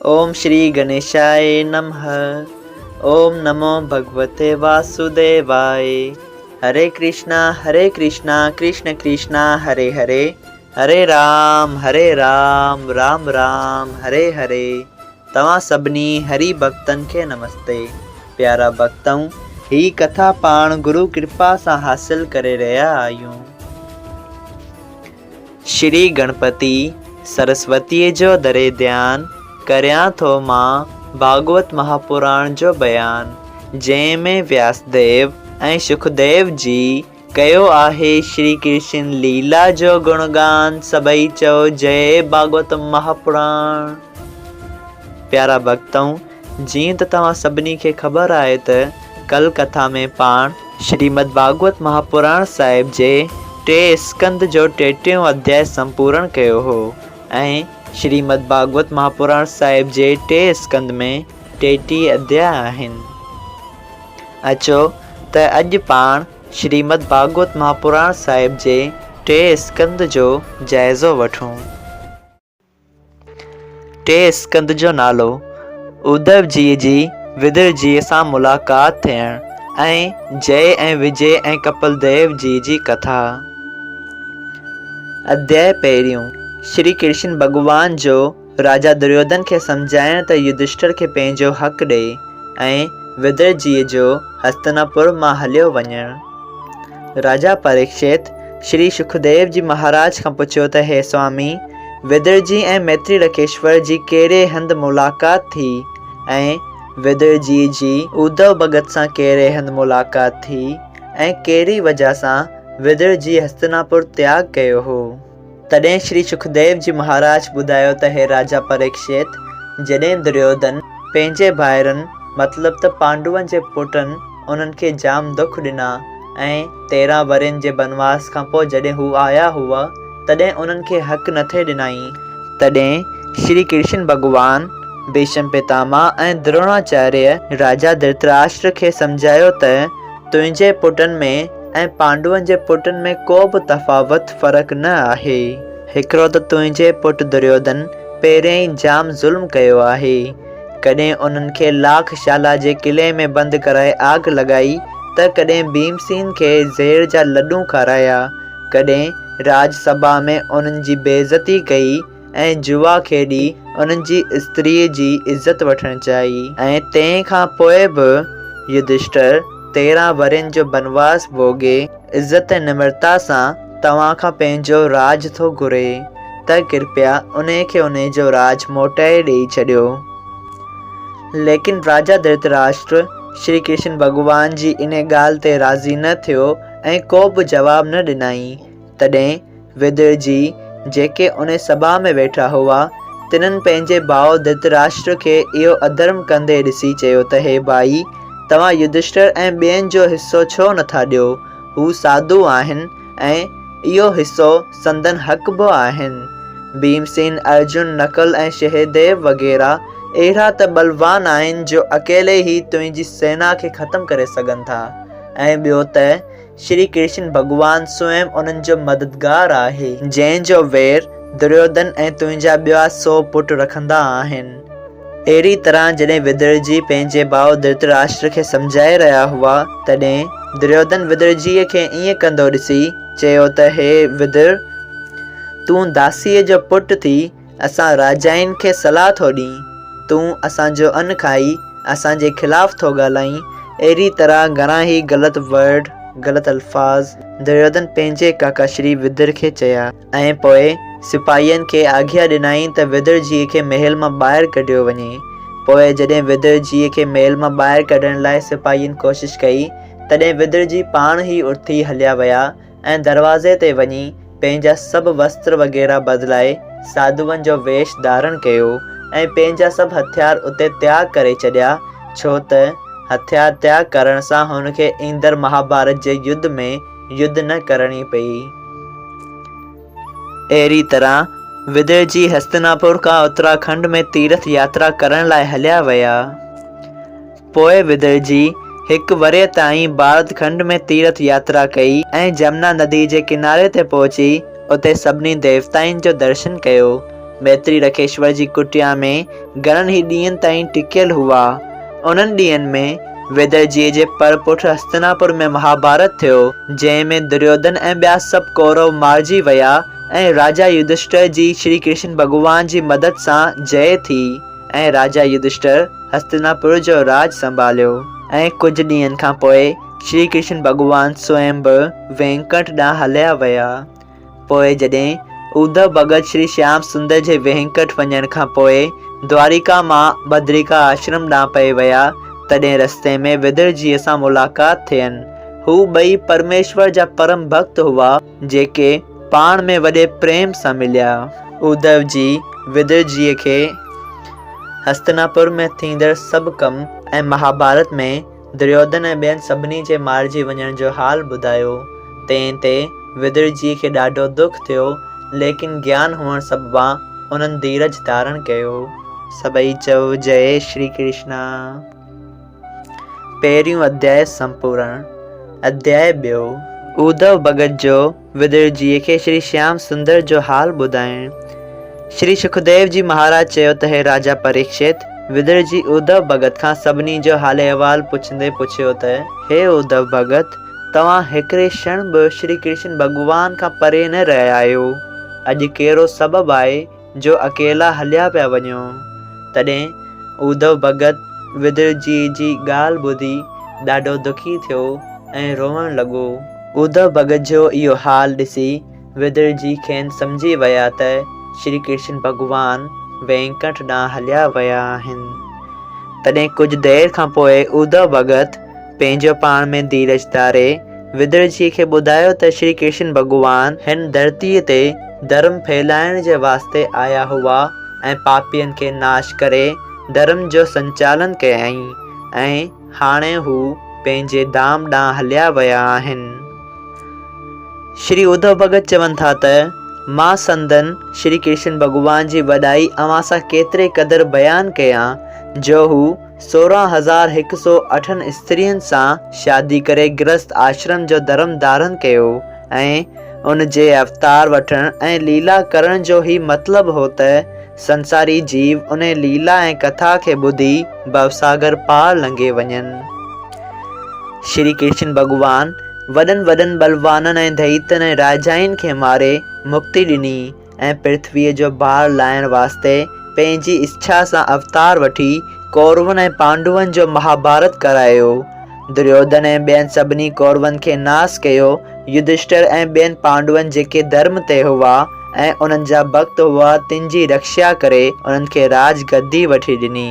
اوم شري گڻيشاء نمه اوم نمو ڀڳوتي واسوديواء هري ڪرشنا هري ڪرشنا ڪرشن ڪرشنا هري هري هري رام هري رام رام رام هري هري توهان سڀني هري ڀڳتن کي نمستي پيارا ڀڳتؤ هي ڪٿا پاڻ گرو ڪرپا سان حاصل ڪري رهيا آهيون. شري گڻپتي سرسوتيء جو دري ڌيان ڪريان ٿو مان ڀاڳوت مهاپراڻ جو بيان، جنهن ۾ وياسديو ۽ شڪديو جي ڪيو آهي شري ڪرشن ليلا جو گڻگان سڀئي چئو جئي ڀاڳوت مهاپراڻ. پيارا ڀڳتؤ! جيئن ته توهان سڀني کي خبر آهي ته ڪل ڪٿا ۾ پاڻ شريمد ڀاڳوت مهاپراڻ صاحب جي ٽي اسڪنڌ جو ٽيٽيهون اڌياء سمپورڻ ڪيو هو ۽ شريمد ڀاڳوت مهاپراڻ صاحب جي ٽي اسڪنڌ ۾ 33 اڌياء آهن. اچو ته اڄ پاڻ شريمد ڀاڳوت مهاپراڻ صاحب جي ٽي اسڪنڌ جو جائزو وٺون. ٽي اسڪند جو نالو، اڌو جيء جي ودر جيء سان ملاقات ٿيڻ ۽ جئي ۽ وجي ۽ ڪپل ديو جي جي ڪٿا. اڌياء پهريون، شري ڪرشن ڀڳوان جو راجا دريوڌن کي سمجهائڻ ته يڌشٺر کي پنهنجو حق ڏئي ۽ ودر جيء جو هستناپور مان هليو وڃڻ. راجا پريڪشت شري شڪديو جي مهاراج کان پڇيو ته هي سوامي! ودر جي ۽ ميتري رکيشور جي ڪهڙي هنڌ ملاقات ٿي ۽ ودر جي جي اڌو ڀڳت سان ڪهڙي هنڌ ملاقات ٿي ۽ ڪهڙي وجهه سان ودر جي هستناپور تياڳ ڪيو هو؟ تڏهن شري شڪديو جي مهاراج ٻڌايو ته هي راجا پريڪشت! جڏهن دريوڌن پنهنجي ڀائرن مطلب ته پانڊون جي پٽن انهن کي جام دک ڏنا ۽ 13 ورهين جي بنواس کان پوء جڏهن هو آيا هئا تڏهن انهن کي حق نه ٿي ڏنائين. تڏهن شري ڪرشن ڀڳوان، ڀيشم پتاما ۽ دروڻاچاريه راجا ڌرتراشٽر کي سمجهايو ته تنهنجي پٽن ۾ ۽ پانڊون جي پٽن ۾ ڪو به تفاوت، فرق، نه آهي. هڪڙو ته تنهنجي پٽ دريوڌن پهرين ئي جام ظلم ڪيو آهي. ڪڏهن انهن کي لاک شالا جي قلعي ۾ بند ڪرائي آگ لڳائي ته ڪڏهن ڀيمسين کي زهر جا لڏون کارايا، ڪڏهن راڄ سڀا ۾ انهن جي بيعزتي ڪئي ۽ جوا کيڏي انهن جي استريء جي عزت وٺڻ چاهي ۽ تنهن کان پوء به يڌشٽر 13 ورهين جو بنواس ڀوڳي عزت ۽ نمرتا سان توهان کان پنهنجو راڄ ٿو گهري ته ڪرپيا انهي کي انهي جو راڄ موٽائي ڏيئي ڇڏيو. ليڪن راجا ڌرتراشٽر شري ڪرشن ڀڳوان جي انهي ڳالهه تي راضي نه ٿيو ۽ ڪو به جواب نه ڏنائين. تڏهن ودر جي، جيڪي انهي سڀا ۾ ويٺا هئا، تنن پنهنجي ڀاء ڌرتراشٽر کي اهو اڌرم ڪندي ڏسي چيو ته هي ڀائي، توهان يڌشٽر ۽ ٻين جو حصو ڇو نٿا ڏيو؟ هو ساڌو آهن ۽ اهو حصو سندن حق به آهن. ڀيمسين، ارجن، نڪل ۽ شهديو وغيره اهڙا ته ٻلوان آهن جو اڪيلي ئي تنهنجي سينا کي ختم ڪري سگهن ٿا ۽ ٻيو ته شري ڪرشن ڀڳوان سوئم انهن جو مددگار آهي، جنهن جو وير دريوڌن ۽ تنهنجا ٻيا سو پٽ رکندا آهن. اهڙي طرح جڏهن ودرجي پنهنجي ڀاء ڌرتراشٽر کي سمجهائي رهيا هئا، تڏهن دريوڌن ودرجيء کي ائين ڪندو ڏسي چيو ته هي ودر! تون داسيء جو پٽ ٿي اسان راجائن کي صلاح ٿو ڏين، تون اسان جو ان کائي اسان جي خلاف ٿو ڳالهائين، اهڙي طرح گهڻا ئي غلط ورڊ، غلط الفاظ، دريوڌن پنهنجي ڪاڪا شري ودر کي چيا ۽ پوء سپاهين کي آگيا ڏنائين ته ودر جيء کي محل مان ٻاهر ڪڍيو وڃي. پوء جڏهن ودر جيء کي محل مان ٻاهر ڪڍڻ لاء سپاهين ڪوشش ڪئي، تڏهن ودر جي پاڻ ئي اٿي هليا ويا ۽ دروازي تي وڃي پنهنجا سڀ وستر وغيره بدلائي ساڌوئن جو ويش ڌارڻ ڪيو ۽ پنهنجا سڀ هٿيار اتي تياڳ ڪري ڇڏيا، ڇو ته هٿيار تياڳ ڪرڻ سان هن کي ايندڙ مهاڀارت جي يڌ ۾ يڌ نه ڪرڻي پئي. اهڙي طرح ودر جي هستناپور کان اتراکنڊ ۾ تيرٿ ياترا ڪرڻ لاء هليا ويا. پوء ودرجي هڪ ورهيه تائين ڀارت کنڊ ۾ تيرٿ ياترا ڪئي ۽ جمنا ندي جي ڪناري تي پهچي اتي سڀني ديوتائن جو درشن ڪيو. ميتري رکيشور جي ڪٽيا ۾ گهڻن ئي ڏينهن تائين ٽڪيل هئا. انهن ڏينهن ۾ ويدر جيء جي پر پٺ هستناپور ۾ مهاڀارت ٿيو، جنهن ۾ دريوڌن ۽ ٻيا سڀ ڪورو مارجي ويا ۽ راجا يڌشٽر جي شري ڪرشن ڀڳوان جي مدد سان جئه ٿي ۽ راجا يڌشٽر هستناپور جو راڄ سنڀاليو. ۽ ڪجهه ڏينهن کان پوء شري ڪرشن ڀڳوان سوئم به وينڪنٺ ڏانهن هليا ويا. پوء جڏهن اڌو ڀڳت شري شيام سندر جي وينڪٽ وڃڻ کان پوء دواريڪا مان بدريڪا آشرم ڏانهن پئي ويا، تڏهن رستي ۾ ودر جيء سان ملاقات ٿين. هو ٻئي پرميشور جا پرم ڀڳت هئا، جيڪي پاڻ ۾ وڏي پريم سان مليا. اڌو جي ودر جيء کي هستناپور ۾ ٿيندڙ سڀ ڪم ۽ مهاڀارت ۾ دريوڌن ۽ ٻين سڀني جي مارجي وڃڻ جو حال ٻڌايو. تنهن تي ودر جيء کي ڏاڍو دک ٿيو، ليڪن گيان هئڻ سببان انهن ڌيرج ڌارڻ ڪيو. سڀئي چئو جئي شري ڪرشنا. پهريون اڌياء سمپورڻ. اڌياء ٻيو. اڌو ڀڳت جو ودر جيء کي شري شيام سندر جو حال ٻڌائڻ. شري شڪديو جي مهاراج چيو ته هي راجا پريڪشت! ودر جي اڌو ڀڳت کان سڀني جو حال احوال پڇندي پڇيو ته هي اڌو ڀڳت! توهان هڪڙي ڪشڻ به شري ڪرشن ڀڳوان کان پري نه رهيا آهيو. اڄ ڪهڙو سبب آهي جو اڪيلا هليا پيا وڃو. تڏهن اڌو ڀڳت ودر جيء جي ڳالهه ٻڌي ڏاڍو دکي ٿيو ۽ روئڻ لڳو. اڌو ڀڳت جو اهو حال ڏسي ودر جي کين سمجهي ويا ته شري ڪرشن ڀڳوان وينڪنٺ ڏانهن هليا ويا آهن. تڏهن ڪجهه دير کان پوء اڌو ڀڳت پنهنجو پاڻ ۾ ڌيرج ڌاري ودر جي کي ٻڌايو ته شري ڪرشن ڀڳوان هن ڌرتيء تي ڌرم ڦهلائڻ جي واسطي آيا هئا ۽ پاپين کي ناش ڪري ڌرم جو سنچالن ڪيائين ۽ هاڻي هو پنهنجي ڌام ڏانهن هليا ويا آهن. شري اڌو ڀڳت چون ٿا ته مان سندن، شري ڪرشن ڀڳوان، جي وڏائي اوهان سان ڪيتري قدر بيان ڪيان جو هو 16108 اٺن استرين سان شادي ڪري گرهست آشرم جو ڌرم ڌارن ڪيو ۽ ان جي اوتار وٺڻ ۽ ليلا ڪرڻ جو هي مطلب هو ته سنساري جيو انهي ليلا ۽ ڪٿا کي ٻڌي ڀوساگر پار لنگهي وڃن. شري ڪرشن ڀڳوان وڏن وڏن ٻلوانن ۽ ڌئيتن ۽ راجائن کي ماري مڪتي ڏني. ۽ پرٿويء جو بار لاهڻ واسطي پنهنجي اڇا سان اوتار وٺي ڪورون ۽ پانڊون جو مهاڀارت ڪرايو. دريوڌن ۽ ٻين سڀني ڪورون کي ناس ڪيو. يڌشٽر ۽ ٻين پانڊون جيڪي ڌرم تي هئا ۽ انهن جا ڀڳت هئا تن جي رکشا ڪري انهن کي راج گدي وٺي ڏني.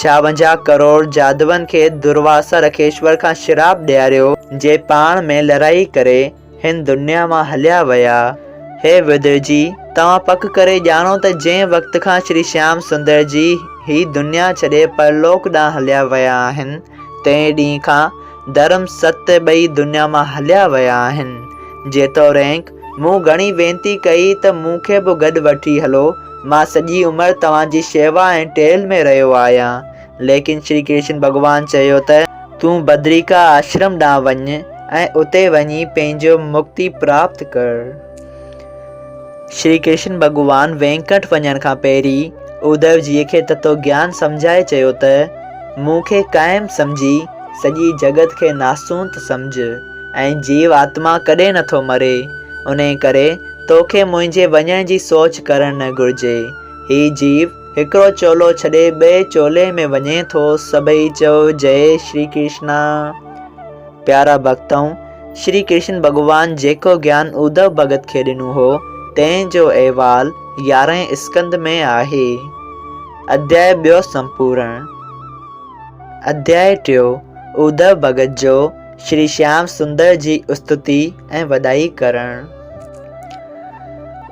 56 ڪروڙ جادون کي درواسا رکيشور کان شراپ ڏياريو جي پاڻ ۾ لڙائي ڪري هن دنيا مان هليا ويا. هي ودر جي! توهان پڪ ڪري ڄاڻو ته جنهن وقت کان شري شيام سندر جي هي دنيا ڇڏي پرلوڪ ڏانهن هليا ويا آهن، تنهن ڏينهن کان ڌرم ست ٻئي دنيا مان هليا ويا آهن. جيتوڻيڪ مون گهڻي وينتي ڪئي ته مون کي به گڏ وٺي هلو، مان سڄي عمر توهان جي شيوا ۽ ٽهل ۾ رهيو آهيان، ليڪن شري ڪرشن ڀڳوان چيو ته تون بدريڪا آشرم ڏانهن وڃ ۽ اتي وڃي پنهنجو مڪتي پراپت ڪر. شري ڪرشن ڀڳوان وينڪنٺ وڃڻ کان پهرين اڌو جيء کي تتو گيان سمجهائي چيو ته، مون کي قائم سمجهي سڄي جڳت کي ناسونت سمجهه ۽ جيو آتما ڪڏهن نٿو مري، انهي ڪري توکي منهنجي وڃڻ جي سوچ ڪرڻ نه گهرجي. هي جيو هڪڙو چولو ڇڏي ٻئي چولي ۾ وڃي ٿو، سڀئي چئو جئي شري ڪرشنا. پيارا ڀڳتؤ! شري ڪرشن ڀڳوان جيڪو گيان اڌو ڀڳت کي ڏنو هو، تنهن جو احوال يارهين اسڪنڌ ۾ آهي. اڌياء ٻيو سمپورڻ. اڌياء ٽيو، اڌو ڀڳت جو شري شيام سندر جي استتي ۽ وڏائي ڪرڻ.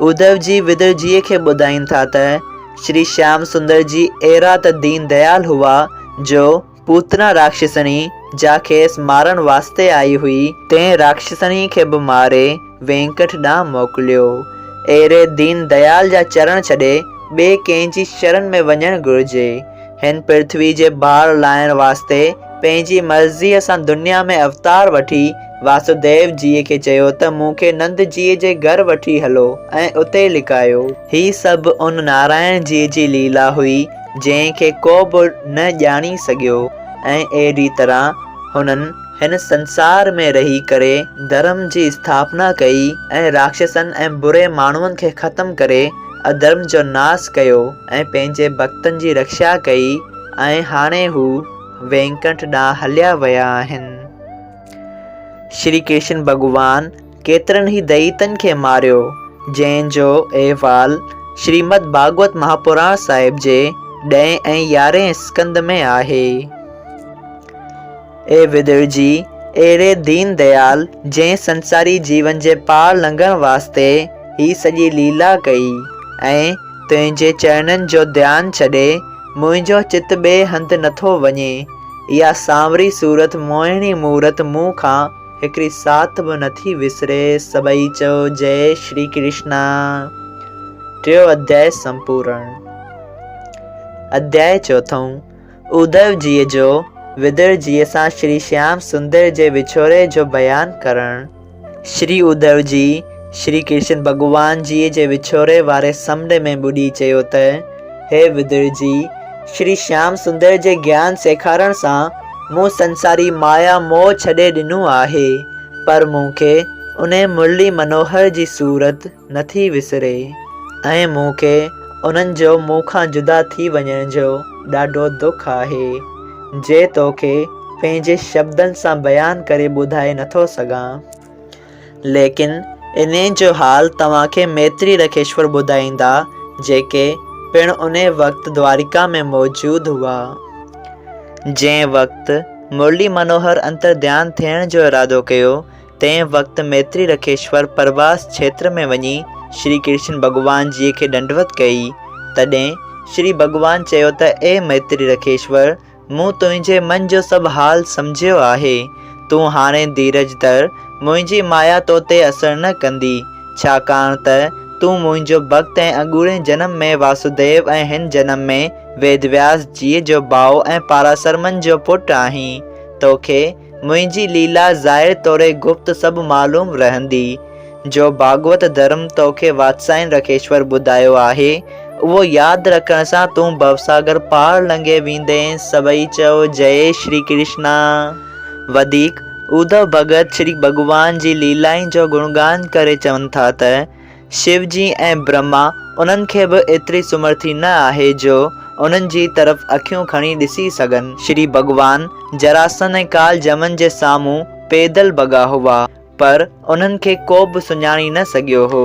اڌو جي ودر جيء کي ٻڌائين ٿا ته شري شيام سندر جي اهڙا ته دين ديال هئا جو پوتنا راڪشسڻي جا کيس مارڻ واسطي آئي هئي تنهن راڪشسڻي کي به ماري وينڪٽ ڏانهن موڪليو. اهڙي دين ديال جا چرڻ ڇڏي ٻئي ڪنهن جي شرن ۾ وڃڻ گهرجي. هن پرٿوي جي بار لاهڻ واسطي پنهنجي مرضيء سان دنيا ۾ اوتار وٺي واسوديو جيء کي چيو ته مون کي نند جيء جي گهر وٺي هلو ۽ اتي لڪايو. هي سڀ ان نارائڻ جيء جي ليلا هئي، جنهن کي ڪو به نه ڄاڻي سگهيو ۽ اهڙي طرح هنن هن سنسار ۾ رهي ڪري ڌرم جي اسٿاپنا ڪئي ۽ راڪشسن ۽ بري ماڻهن کي ختم ڪري اڌرم جو ناس ڪيو ۽ پنهنجي ڀڳتن جي رڪشا ڪئي ۽ هاڻي هو وينڪنٺ ڏانهن هليا ويا آهن. شري ڪرشن ڀڳوان ڪيترن ئي دئيتن کي ماريو، جنهن جو احوال شريمد ڀاڳوت مهاپراڻ صاحب جي ڏهين ۽ يارهين اسڪنڌ ۾ آهي. اي ودر جي، اهڙي دين ديال جنهن سنساري جيون جي پار لنگهڻ واسطي هي سڄي ليلا ڪئي ۽ تنهنجي چرڻن جو ڌيان ڇڏي منهنجو چت ٻئي هنڌ نٿو وڃي. اها سانوري صورت موهڻي مورت مون کان هڪڙي ساعت به نٿي وسري. سڀئي چئو جئي شري ڪرشنا. ٽيو اڌيائي سمپورڻ. اڌيائي چوٿون، اڌو جيء جو ودر جيء سان شري شيام سندر جي وڇوڙي جو بيان ڪرڻ. شري اڌو جي شري ڪرشن ڀڳوان جيء جي وڇوڙي واري سمنڊ ۾ ٻڏي چيو ته، هي ودر جي! شري شيام سندر جي گيان سيکارڻ سان مون سنساري مايا موهه ڇڏي ڏنو آهي، پر مون کي انهي مرلي منوهر جي صورت نٿي وسري ۽ مون کي انهن جو مون کان جدا ٿي وڃڻ جو ڏاڍو دک آهي، جي توکي پنهنجي شبدن سان بيان ڪري ٻڌائي نٿو سگهان. ليڪن انهي جو حال توهان کي ميتري رکيشور ٻڌائيندا، جيڪي پڻ انهي وقت دوارڪا ۾ موجود هئا. جنهن وقت مرلي منوهر انترڌيان ٿيڻ جو ارادو ڪيو، تنهن وقت ميتري رکيشور پرواس ڇيتر ۾ وڃي شري ڪرشن ڀڳوان جيء کي ڏنڊوت ڪئي. تڏهن شري ڀڳوان چيو ته اي ميتري رکيشور! مون تنهنجي من جو سڀ حال سمجهيو آهي. تون هاڻي ڌيرج ڌر، منهنجي مايا تو تي اثر نه ڪندي، ڇاڪاڻ ته تون منهنجو ڀڳت ۽ اڳوڻي جنم ۾ واسوديو ۽ هن جنم ۾ ويدوياس جيء جو ڀاء ۽ پاراسرمن جو پٽ آهين. توکي منهنجي ليلا ظاهر توڙي گپت سڀ معلوم رهندي. جو ڀاڳوت ڌرم توکي واتسائن رکيشور ٻڌايو آهي، اهو ياد رکڻ سان تون ڀوساگر پار لنگهي ويندين. سڀئي چئو جئي شري ڪرشنا. وڌيڪ اڌو ڀڳت شري ڀڳوان جي ليلائن جو گڻگان ڪري چون ٿا ته. شو جي ۽ برهما انهن کي به ايتري سمرٿي نه آهي جو انهن جي طرف اکيون کڻي ڏسي سگهن. شري ڀڳوان جراسن ۽ ڪال جمن جي سامهون پيدل ڀڳا هئا، پر انهن کي ڪو به سڃاڻي نه سگهيو هو.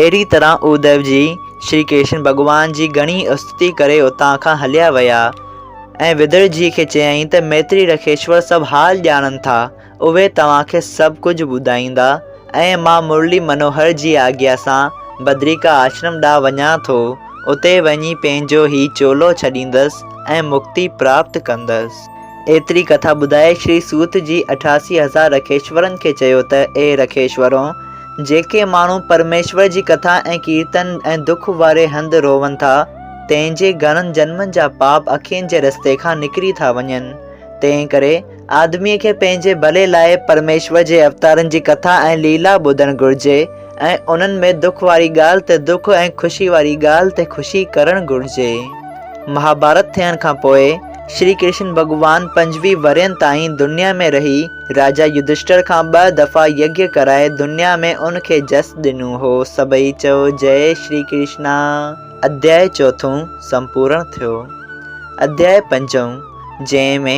اهڙي طرح اڌو جي شري ڪرشن ڀڳوان جي گهڻي استتي ڪري اتان کان هليا ويا ۽ ودر جي کي چيائين ته ميتري رکيشور سڀ حال ڄاڻن ٿا، اهي توهان کي سڀ ڪجهه ٻڌائيندا ۽ مان مرلي منوهر جي آگيا سان بدريڪا آشرم ڏانهن وڃان ٿو، اتي وڃي پنهنجو هي چولو ڇڏيندس ۽ مڪتي پراپت ڪندس. ايتري ڪٿا ٻڌائي شري سوت جي 88 هزار رکيشورن کي چيو ته اي رکيشورو! جيڪي ماڻهو پرميشور جي ڪٿا ۽ ڪيرتن ۽ دک واري هنڌ روئن ٿا، تنهن جي گهڻن جنمن جا پاپ اکين جي رستي کان نڪري ٿا وڃن. تنهن ڪري آدميء کي پنهنجي ڀلي لاء پرميشور جي اوتارن جي ڪٿا ۽ ليلا ٻڌڻ گهرجي ۽ انهن ۾ دک واري ڳالهه تي دک ۽ خوشي واري ڳالهه تي خوشي ڪرڻ گهرجي. مهاڀارت ٿيڻ کان پوء شري ڪرشن ڀڳوان 25 ورهين تائين دنيا ۾ رهي راجا يڌشٽر کان ٻه دفعا يگيه ڪرائي دنيا ۾ ان کي جس ڏنو هو. سڀئي چئو جئي شري ڪرشنا. اڌيائي چوٿون سمپورڻ ٿيو. اڌيائي پنجون، جنهن ۾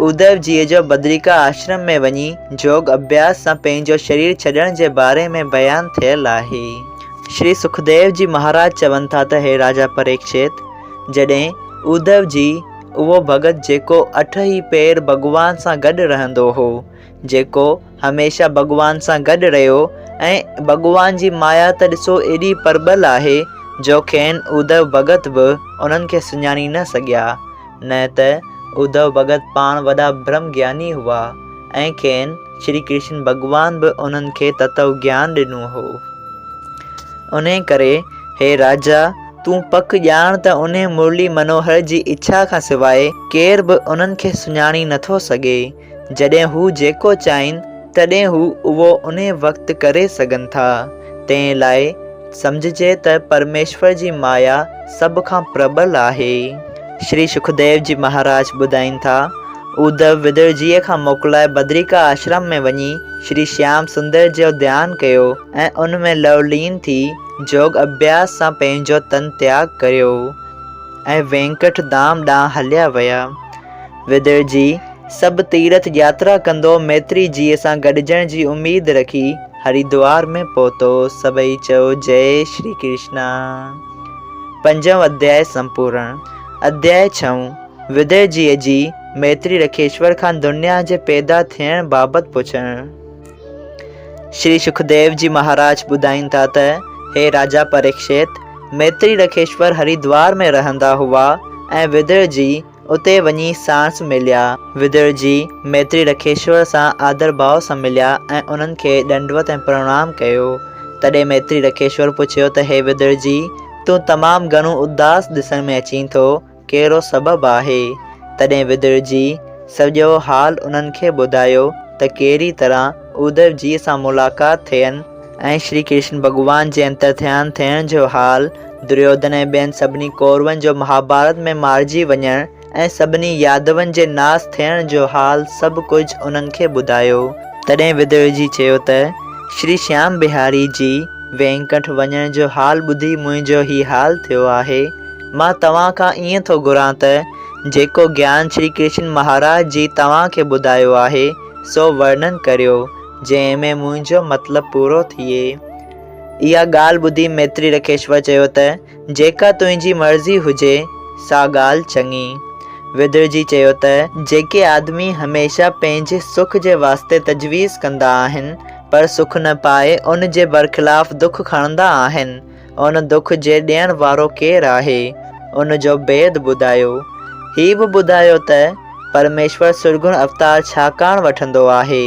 اڌو جيء جو بدريڪا آشرم ۾ وڃي جوڳ اڀياس سان پنهنجو شرير ڇڏڻ جي باري ۾ بيان ٿيل آهي. شري سکديو جي مهاراج چون ٿا ته هي راجا پريڪشت! جڏهن اڌو جي، اهو ڀڳت جيڪو اٺ ئي پهر ڀڳوان سان گڏ رهندو هو، جيڪو هميشه ڀڳوان سان گڏ رهيو ۽ ڀڳوان جي مايا ته ڏسو ايڏي پرٻل آهي جو کين اڌو ڀڳت به انهن کي سڃاڻي نه سگهيا، نه ته اڌو ڀڳت پاڻ وڏا برهم گياني هئا ۽ کين شري ڪرشن ڀڳوان به انهن کي تتو گيان ڏنو هو. انهي ڪري هي راجا تون پڪ ڄاڻ ته انهي مرلي منوهر جي اڇا کان سواء ڪير به انهن کي سڃاڻي نٿو سگهي. جڏهن هو جيڪو چاهين تڏهن هو اهو انهي وقت ڪري سگهن ٿا. تنهن لاء سمجهجي ته پرميشور جي مايا سڀ کان پرٻل آهي. شري شڪديو جي مهاراج ٻڌائين ٿا، اڌو ودر جيء کان موڪلائي بدريڪا آشرم ۾ وڃي شري شيام سندر جو ڌيان ڪيو ۽ ان ۾ لولين ٿي جوڳ اڀياس سان پنهنجو تن تياڳ ڪريو ۽ وينڪٽ ڌام ڏانهن هليا ويا. ودر جي سڀ تيرٿ ياترا ڪندو ميتري جيء سان گڏجڻ جي اميد رکي هريدوار ۾ پهتو. سڀئي چئو جئي شري ڪرشنا. پنجون اڌياء سمپورڻ. اڌياء ڇهون، ودر جيء جي ميتري رکيشور کان دنيا جي پيدا ٿيڻ بابت پڇڻ. شري شڪديو جي مهاراج ٻڌائين ٿا ته هي راجا پريڪشت، ميتري رکيشور هريدوار ۾ رهندا هئا ۽ ودر جي اتي وڃي ساڻس مليا. ودر جي ميتري رکيشور سان آدر ڀاء سان مليا ۽ انهن کي ڏنڊوت ۽ پرڻام ڪيو. تڏهن ميتري رکيشور پڇيو ته هي ودر جي، تون تمام گهڻو اداس ڏسڻ ۾ اچين ٿو، ڪهڙو سبب آهي؟ تڏهن ودر جي سڄو حال انهن کي ٻڌايو ته ڪهڙي طرح اڌو جيء سان ملاقات ٿين ۽ شري ڪرشن ڀڳوان جي انترڌيان ٿيڻ جو حال، دريوڌن ۽ ٻين سڀني ڪورون جو مهاڀارت ۾ مارجي وڃڻ ۽ سڀني يادون جي ناس ٿيڻ جو حال سڀ ڪجهه انهن کي ٻڌايو. تڏهن ودر جي چيو ته شري شيام بهاري جي وينڪنٺ وڃڻ جو حال ٻڌي منهنجو هي حال ٿيو آهي. مان توهان کان ائين ٿو گهران ته جيڪو گيان شري ڪرشن مهاراج جي توهان کي ٻڌايو آهي، سو ورنن ڪريو، جنهن ۾ منهنجو مطلب پورو ٿئي. اها ڳالهه ٻڌي ميتري رکيشور چيو ته جيڪا تنهنجي مرضي هجي، سا ڳالهه چڱي. ودر جي چيو ته جيڪي آدمي هميشه پنهنجي سک جي واسطي تجويز ڪندا آهن، پر سک نه پائي ان جي برخلاف دک کڻندا آهن، ان دک جي ڏيڻ وارو ڪير آهي؟ ان جو ڀيد ٻڌايو. هي به ٻڌايو ته پرميشور سرگڻ اوتار ڇاڪاڻ وٺندو آهي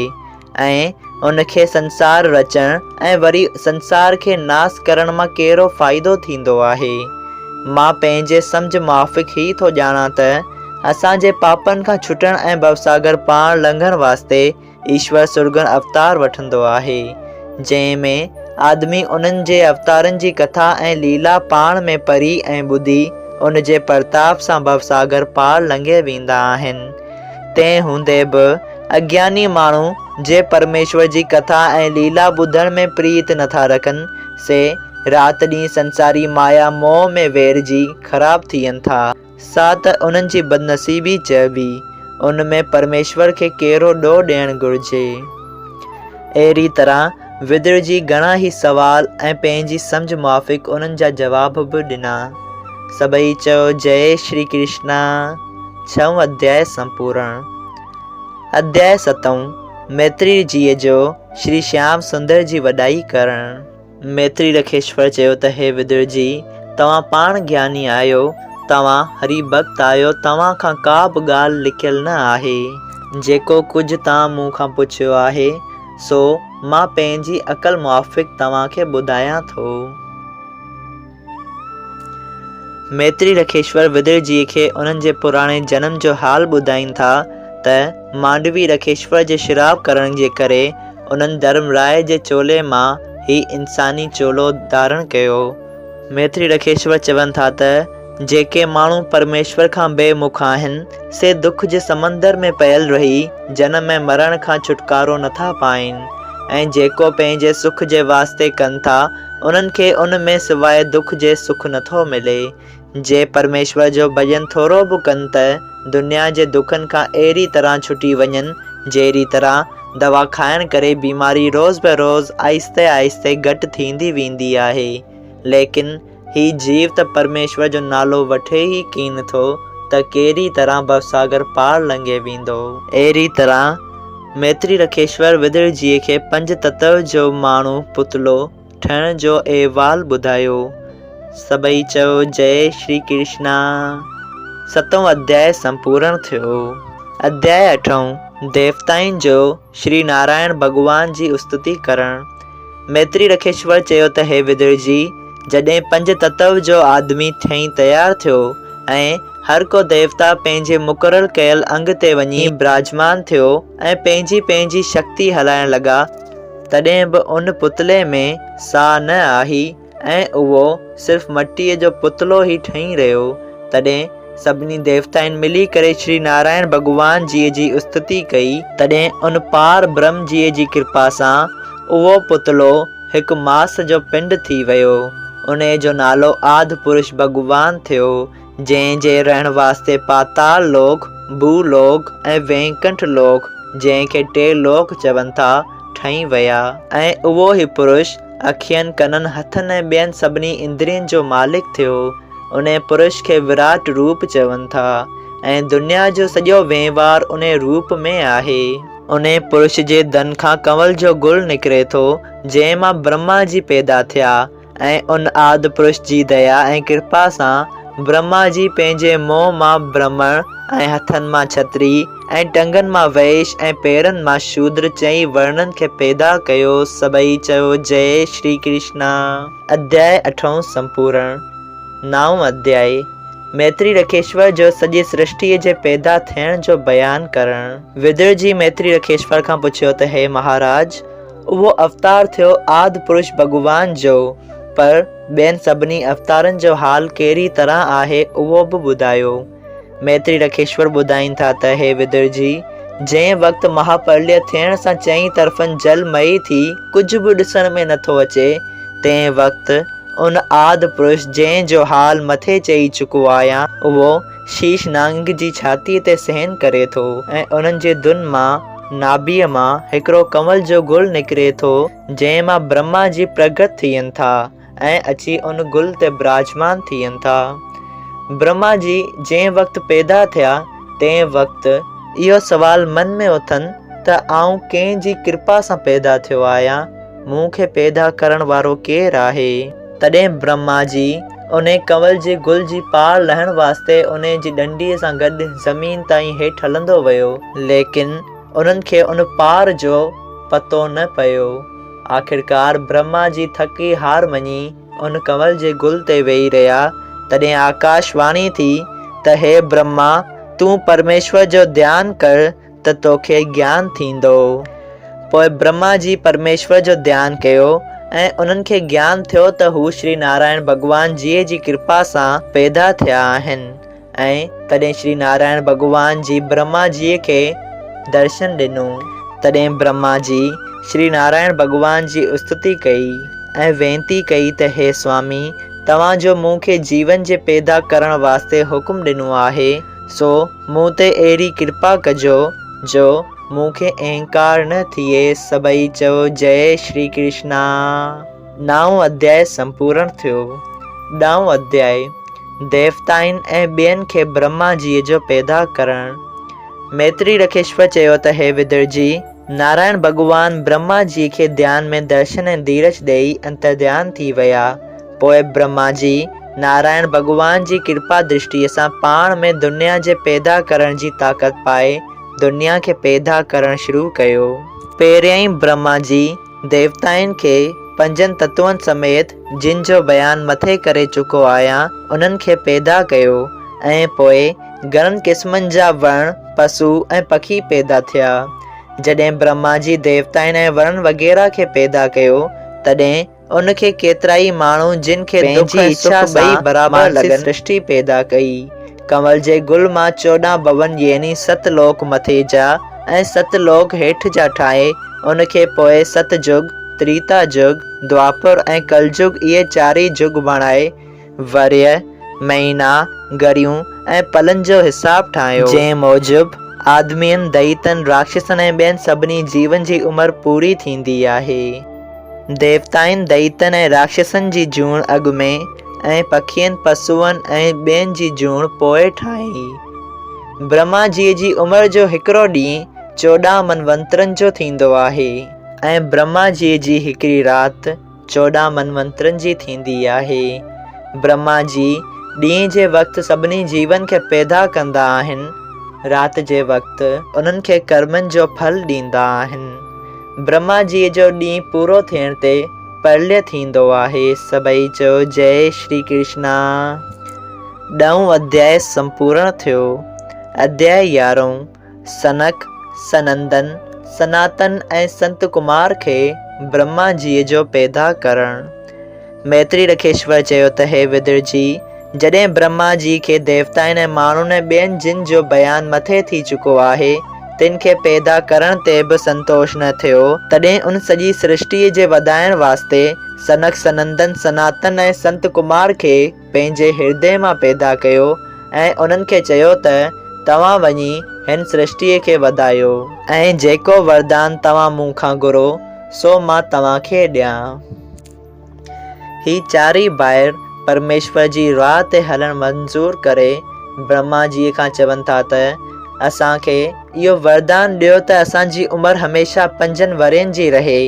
۽ ان کي سنسار رچڻ ۽ وري سنسار کي ناس ڪرڻ مان ڪهڙو فائدو ٿيندو آهي؟ مان پنهنجي سمجهه موافق هي ٿو ڄاڻان ته اسان جي پاپن کان ڇٽڻ ۽ ڀوساگر پار لنگهڻ واسطي ايشور سرگڻ اوتار وٺندو آهي، جنهن ۾ آدمي انهن جي اوتارن جي ڪٿا ۽ ليلا پاڻ ۾ پڙهي ۽ ٻڌي ان جي پرتاپ سان ڀوساگر پار لنگهي ويندا آهن. تنهن هوندي به اگياني ماڻهو، جي پرميشور جي ڪٿا ۽ ليلا ٻڌڻ ۾ پريت نٿا رکن، سي رات ڏينهن سنساري مايا موهه ۾ ويڙهجي خراب ٿين ٿا. سا ته انهن جي بدنصيبي چئبي. ان ۾ پرميشور کي ڪهڙو ڏوهه ڏيڻ گهرجي؟ اهڙي طرح ودر جي گهڻا ئي سوال ۽ پنهنجي سمجهه موافق انهن جا جواب به ڏنا. سڀئي چيو جئي شري ڪرشنا. ڇهون اڌياء سمپورڻ. اڌياء ستون، ميتري جيء جو شري شيام سندر جي وڏائي ڪرڻ. ميتري رکيشور چيو ته هي ودر جي، توهان پاڻ گياني آهيو، توهان هري ڀڳت آهيو، توهان کان ڪا به ڳالهه لڪيل نه آهي. جيڪو ڪجهه توهان مون کان پڇيو آهي، سو مان پنهنجي عقل موافق توهان کي ٻڌايان ٿو. ميتري رکيشور ودر جيء کي انهن جي پراڻي جنم جو حال ٻڌائين ٿا ته مانڊوي رکيشور جي شراپ ڪرڻ جي ڪري انهن ڌرم راء جي چولي مان هي انساني چولو ڌارڻ ڪيو. ميتري رکيشور چون ٿا ته جيڪي ماڻهو پرميشور کان بي مک آهن، سي دک جي سمندر ۾ پيل رهي جنم ۽ مرڻ کان ڇوٽڪارو نٿا پائين ۽ جيڪو پنهنجي سک جي واسطي ڪن ٿا، انهن کي ان ۾ سواء دک جي سک نٿو ملي. جي پرميشور جو ڀڄن ٿورو به ڪن ته دنيا جي دکن کان اهڙي طرح ڇٽي وڃن، جهڙي طرح دوا کائڻ ڪري بيماري روز به روز آهستي آهستي گهٽ ٿيندي ويندي آهي. ليڪن هي جيو ته پرميشور جو نالو وٺي ئي ڪين ٿو ته ڪهڙي طرح ڀوساگر پار لنگهي ويندو. اهڙي طرح ميتري رکيشور ودر جيء کي پنج تتو جو ماڻهو پتلو ٺهڻ جو احوال ٻڌايو. سڀئي چيو جئي شري ڪرشنا. ستون اڌياء سمپورڻ ٿيو. اڌياء اٺون، ديوتائن جو شري نارائڻ ڀڳوان جي استتي ڪرڻ. ميتري رکيشور چيو ته هي ودر جي، جڏهن پنج تتو جو آدمي ٺهي تيار ٿيو ۽ هر ڪو ديوتا پنهنجي مقرر ڪيل انگ تي وڃي براجمان ٿيو ۽ پنهنجي پنهنجي شڪتي هلائڻ لڳا، تڏهن به ان پتلي ۾ ساهه نه آهي ۽ اهو صرف مٽيء جو پتلو ئي ٺهي رهيو. تڏهن سڀني ديوتائن ملي ڪري شري نارائڻ ڀڳوان جيء جي استتي ڪئي. تڏهن ان پار برهم جيء جي ڪرپا سان اهو پتلو هڪ ماس جو پنڊ ٿي ويو. انهيء جو نالو آد پرش ڀڳوان ٿيو، جنهن جي رهڻ واسطي پاتال لوڪ، ڀو لوڪ ۽ وينڪنٺ لوڪ، جنهن کي ٽي لوڪ چون ٿا، ٺهي ويا. ۽ اهو ئي پرش اکين، ڪنن، هٿن ۽ ٻين سڀني اندرين جو مالڪ ٿيو. انهيء پرش کي وراٽ روپ چون ٿا ۽ دنيا جو سڄو وهنوار انهيء روپ ۾ آهي. انهيء پرش جي دن کان ڪنول جو گل نڪري ٿو، جنهن مان برهما جي پيدا ٿيا ۽ ان آد پرش جي ديا ۽ ڪرپا سان برهما جي پنهنجي منهن مان برهمڻ ۽ هٿن مان ڇتري ۽ ٽنگن مان ويش ۽ پيرن مان شودر چئي ورڻن کي پيدا ڪيو. سڀئي چيو جئي شري ڪرشنا. اڌياء اٺون سمپورڻ. نائون اڌياء، ميتري رکيشور جو سڄي سرشٽيء جي پيدا ٿيڻ جو بيان ڪرڻ. ودر جي ميتري رکيشور کان پڇيو ته هي مهاراج! اهو اوتار ٿيو آد پرش ڀڳوان جو، پر ٻين سڀني اوتارن جو حال ڪهڙي طرح آهي اهو به ٻڌايو. ميتري رکيشور ٻڌائين ٿا ته هي ودر جي! جنهن وقت مهاپرليه ٿيڻ سان چئين طرفن جل مئي ٿي ڪجهه به ڏسڻ ۾ نٿو اچي، تنهن وقت ان آد پرش جنهن جو حال مٿي چئي چڪو آهيان، اهو شيش نانگ جي ڇاتيء تي سهن ڪري ٿو ۽ انهن جي دن مان، ناڀيء مان، هڪڙو ڪنول جو گل نڪري ٿو، جنهن مان برهما جي پرگهت ٿين ٿا ۽ اچي ان گل تي براجمان ٿين ٿا. برهما جي جنهن وقت پيدا ٿيا، تنهن وقت اهو سوال من ۾ اٿن ته آئون ڪنهن جي ڪرپا سان پيدا ٿيو آهيان؟ مون کي پيدا ڪرڻ وارو ڪير آهي؟ تڏهن برهما جي انهي ڪنول جي گل جي پاڙ لهڻ واسطي انهي جي ڏنڊي سان گڏ زمين تائين هيٺ هلندو ويو، ليڪن انهن کي ان پار جو پتو نه پيو. آخرڪار برهما جي ٿڪي هار مڃي ان ڪنول جي گل تي ويهي رهيا. تڏهن آڪاش واڻي ٿي ته هي برهما! تون پرميشور جو ڌيان ڪر ته توکي گيان ٿيندو. پوء برهما جي پرميشور جو ڌيان ڪيو ۽ انهن کي گيان ٿيو ته هو شري نارائڻ ڀڳوان جيء جي ڪرپا سان پيدا ٿيا آهن ۽ تڏهن شري نارائڻ ڀڳوان جي برهما جيء کي درشن ڏنو. تڏهن برهما جي شري نارائڻ ڀڳوان جي استتي ڪئي ۽ وينتي ڪئي ته هي سوامي! توهان جو مون کي جيون جي پيدا ڪرڻ واسطي حڪم ڏنو آهي، سو مون تي اهڙي ڪرپا ڪجو جو مون کي اهنڪار نه ٿئي. سڀئي چئو جئي شري ڪرشنا. نائون اڌياء سمپورڻ ٿيو. ڏائون اڌياء، ديوتائن ۽ ٻين کي برهما جيء جو پيدا ڪرڻ. ميتري رکيشور چيو ته هي ودر جي! نارائڻ ڀڳوان برهما جي کي ڌيان ۾ درشن ۽ ڌيرج ڏيئي انترڌيان ٿي ويا. پوء برهما جي، نارائڻ ڀڳوان جي ڪرپا درشٽيء سان پاڻ ۾ دنيا جي پيدا ڪرڻ جي طاقت پائي دنيا کي پيدا ڪرڻ شروع ڪيو. پهريائين برهما جي، ديوتائن کي پنجن تتون سميت، جن جو بيان مٿي ڪري چڪو آهيان، انهن کي پيدا ڪيو ۽ پوء گهڻن قسمن جا وڻ، پسو ۽ پکي پيدا ٿيا. جڏهن برهما جي ديوتائن ۽ وڻن وغيره کي پيدا ڪيو، تڏهن ان کي ڪيترائي ماڻهو جن کي دک ۽ سک ٻئي برابر لڳن، سرشٽي پيدا ڪئي. ڪنول جي گل مان 14 ڀون يعني ست لوڪ مٿي جا ۽ ست لوڪ هيٺ جا ٺاهي، ان کي پوء ست جگ، تريتا جگ، دوآپر ۽ ڪلجگ اهي چارئي جگ بڻائي، ورهيه، مهينا، گهڙيون ۽ پلن جو حساب ٺاهيو. جنهن موجب آدمين، دئيتن، راڪشسن ۽ ٻين سڀني جيون جي عمر پوري ٿيندي آهي. ديوتائن، دئيتن ۽ راڪشسن جي جوڻ اڳ ۾ ۽ پکين، پسوئن ۽ ٻين جي جوڻ پوء ٺاهي. برهما جيء جي عمر جو هڪڙو ڏينهن 14 منونترن جو ٿيندو آهي ۽ برهما جيء جي هڪڙي رات 14 منونترن جي ٿيندي آهي. برهما جي ڏينهن جي وقت سڀني جيون کي پيدا ڪندا آهن، رات جي وقت انهن کي ڪرمن جو ڦل ڏيندا آهن. برهما جيء جو ڏينهن پورو ٿيڻ تي پرليه ٿيندو آهي. سڀئي چئو جئي شري ڪرشنا. ڏهون اڌياء سمپورڻ ٿيو. اڌياء يارهون، سنڪ، سنندن، سناتن ۽ سنت ڪمار کي برهما جيء جو پيدا ڪرڻ. ميتري رکيشور چيو ته هي ودر جي! جڏهن برهما جي کي ديوتائن ۽ ماڻهن ۽ ٻين جن جو بيان مٿي ٿي چڪو آهي، تن کي پيدا ڪرڻ تي به سنتوش نه ٿيو، تڏهن ان سڄي سرشٽيء جي وڌائڻ واسطي سنڪ، سنندن، سناتن ۽ سنت ڪمار کي پنهنجي هردي مان پيدا ڪيو ۽ انهن کي چيو ته توهان وڃي هن سرشٽيء کي وڌايو. ۽ جيڪو وردان توهان مون کان گهرو، سو مان توهان کي ڏيان. هي چارئي ڀائر پرميشور جي راهه تي هلڻ منظور ڪري برهما جيء کان چون ٿا ته اسان کي اهو وردان ڏيو ته اسان جي عمر هميشه پنجن ورهين جي رهي.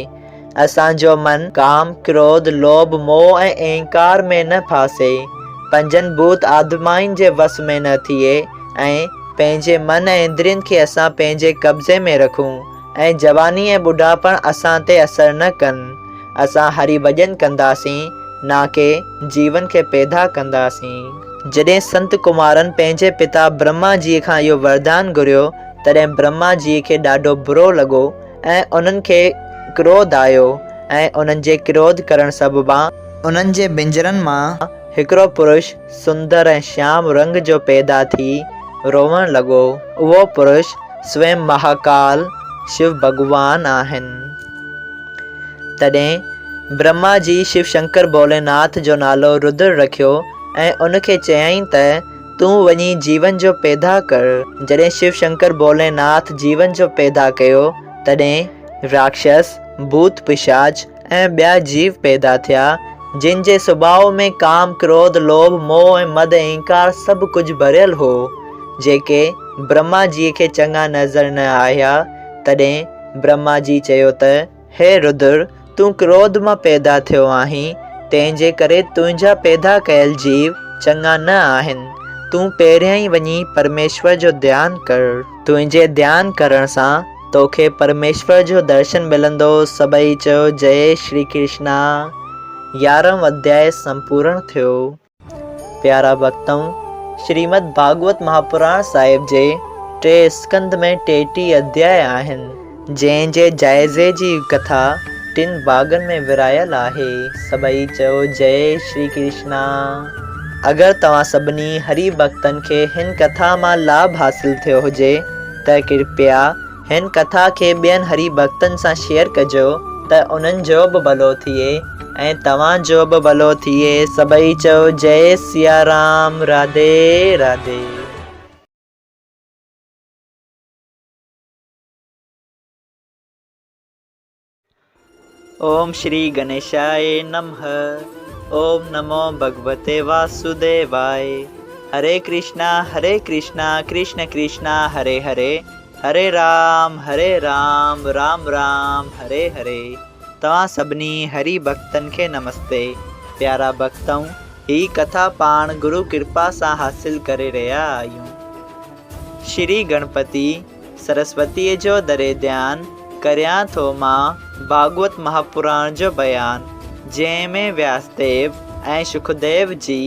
اسان جو من ڪام، ڪروڌ، لوڀ، موهه ۽ اهنڪار ۾ نه ڦاسي، پنجن ڀوت آتمائن جي وس ۾ نه ٿئي ۽ پنهنجي من ۽ اندرين کي اسان پنهنجي قبضي ۾ رکون ۽ جواني ۽ ٻڍاپڻ اسان تي اثر نه ڪن. اسان هري ڀڄن ڪنداسين، نا ڪي جيون کي پيدا ڪنداسين. جڏهن سنت ڪمارن پنهنجي پتا برهما جيء کان اهو وردان گهريو، تڏهن برهما جيء کي ڏاڍو برو لڳو ۽ انهن کي ڪروڌ آيو ۽ انهن جي ڪروڌ ڪرڻ سببان، انهن جي بنجرن مان هڪڙو پرش سندر ۽ شيام رنگ جو پيدا ٿي روئڻ لڳو. اهو پرش سويم مهاڪال شو ڀڳوان آهن. تڏهن برهما جي شو شنڪر ڀوليناٿ جو نالو ردر رکيو ۽ ان کي چيائين ته تون وڃي جيون جو پيدا ڪر. جڏهن شو شنڪر ڀوليناٿ جيون جو پيدا ڪيو تڏهن راڪشس، ڀوت پشاچ ۽ ٻيا جيو پيدا ٿيا، جن جي سڀاء ۾ ڪام، ڪروڌ، لوڀ، موهه ۽ مد ۽ اهنڪار سڀ ڪجهه ڀريل هو، جيڪي برهما جيء کي چڱا نظر نه آيا، تڏهن برهما جي چيو ته، هي ردر! تون ڪروڌ مان پيدا ٿيو آهين، تنهن جي ڪري تنهنجا پيدا ڪيل جيو چڱا نه آهن. تون پهريائين وڃي پرميشور جو ڌيان ڪر. تنهنجي ڌيان ڪرڻ سان توکي پرميشور جو درشن ملندو. سڀئي چيو، جئي شري ڪرشنا. يارهون اڌياء سمپورڻ ٿيو. پيارا ڀڳتؤ! شريمد ڀاڳوت مهاپراڻ صاحب جي ٽي اسڪنڌ ۾ 33 اڌياء آهن، جنهن جي جائزي جي ڪٿا ٽن ڀاڳن ۾ ورهايل آهي. سڀئي چئو جئي شري ڪرشنا. اگر توهان سڀني هري ڀڳتن کي هن ڪٿا مان لاڀ حاصل ٿيو هجي ته ڪرپيا هن ڪٿا کي ٻين هري ڀڳتن سان شيئر ڪجو ته انهن جو به ڀلو ٿئي ۽ توهان جو به ڀلو ٿئي سڀئي چئو جئي سيا رام راڌي راڌي. اوم شري گنيشائي نمه اوم نمو ڀڳوتي واسوديوائي هري ڪرشنا هري ڪرشنا ڪرشن ڪرشنا هري هري هري رام هري رام رام رام هري هري توهان سڀني هري ڀڳتن کي نمستي پيارا ڀڳتؤ هي ڪٿا پاڻ گرو ڪرپا سان حاصل ڪري رهيا آهيون شري گڻپتي سرسوتيء جو دري ڌيان ڪريان ٿو مان ڀاڳوت مهاپراڻ جو بيان، جنهن ۾ وياسديو ۽ شڪديو جي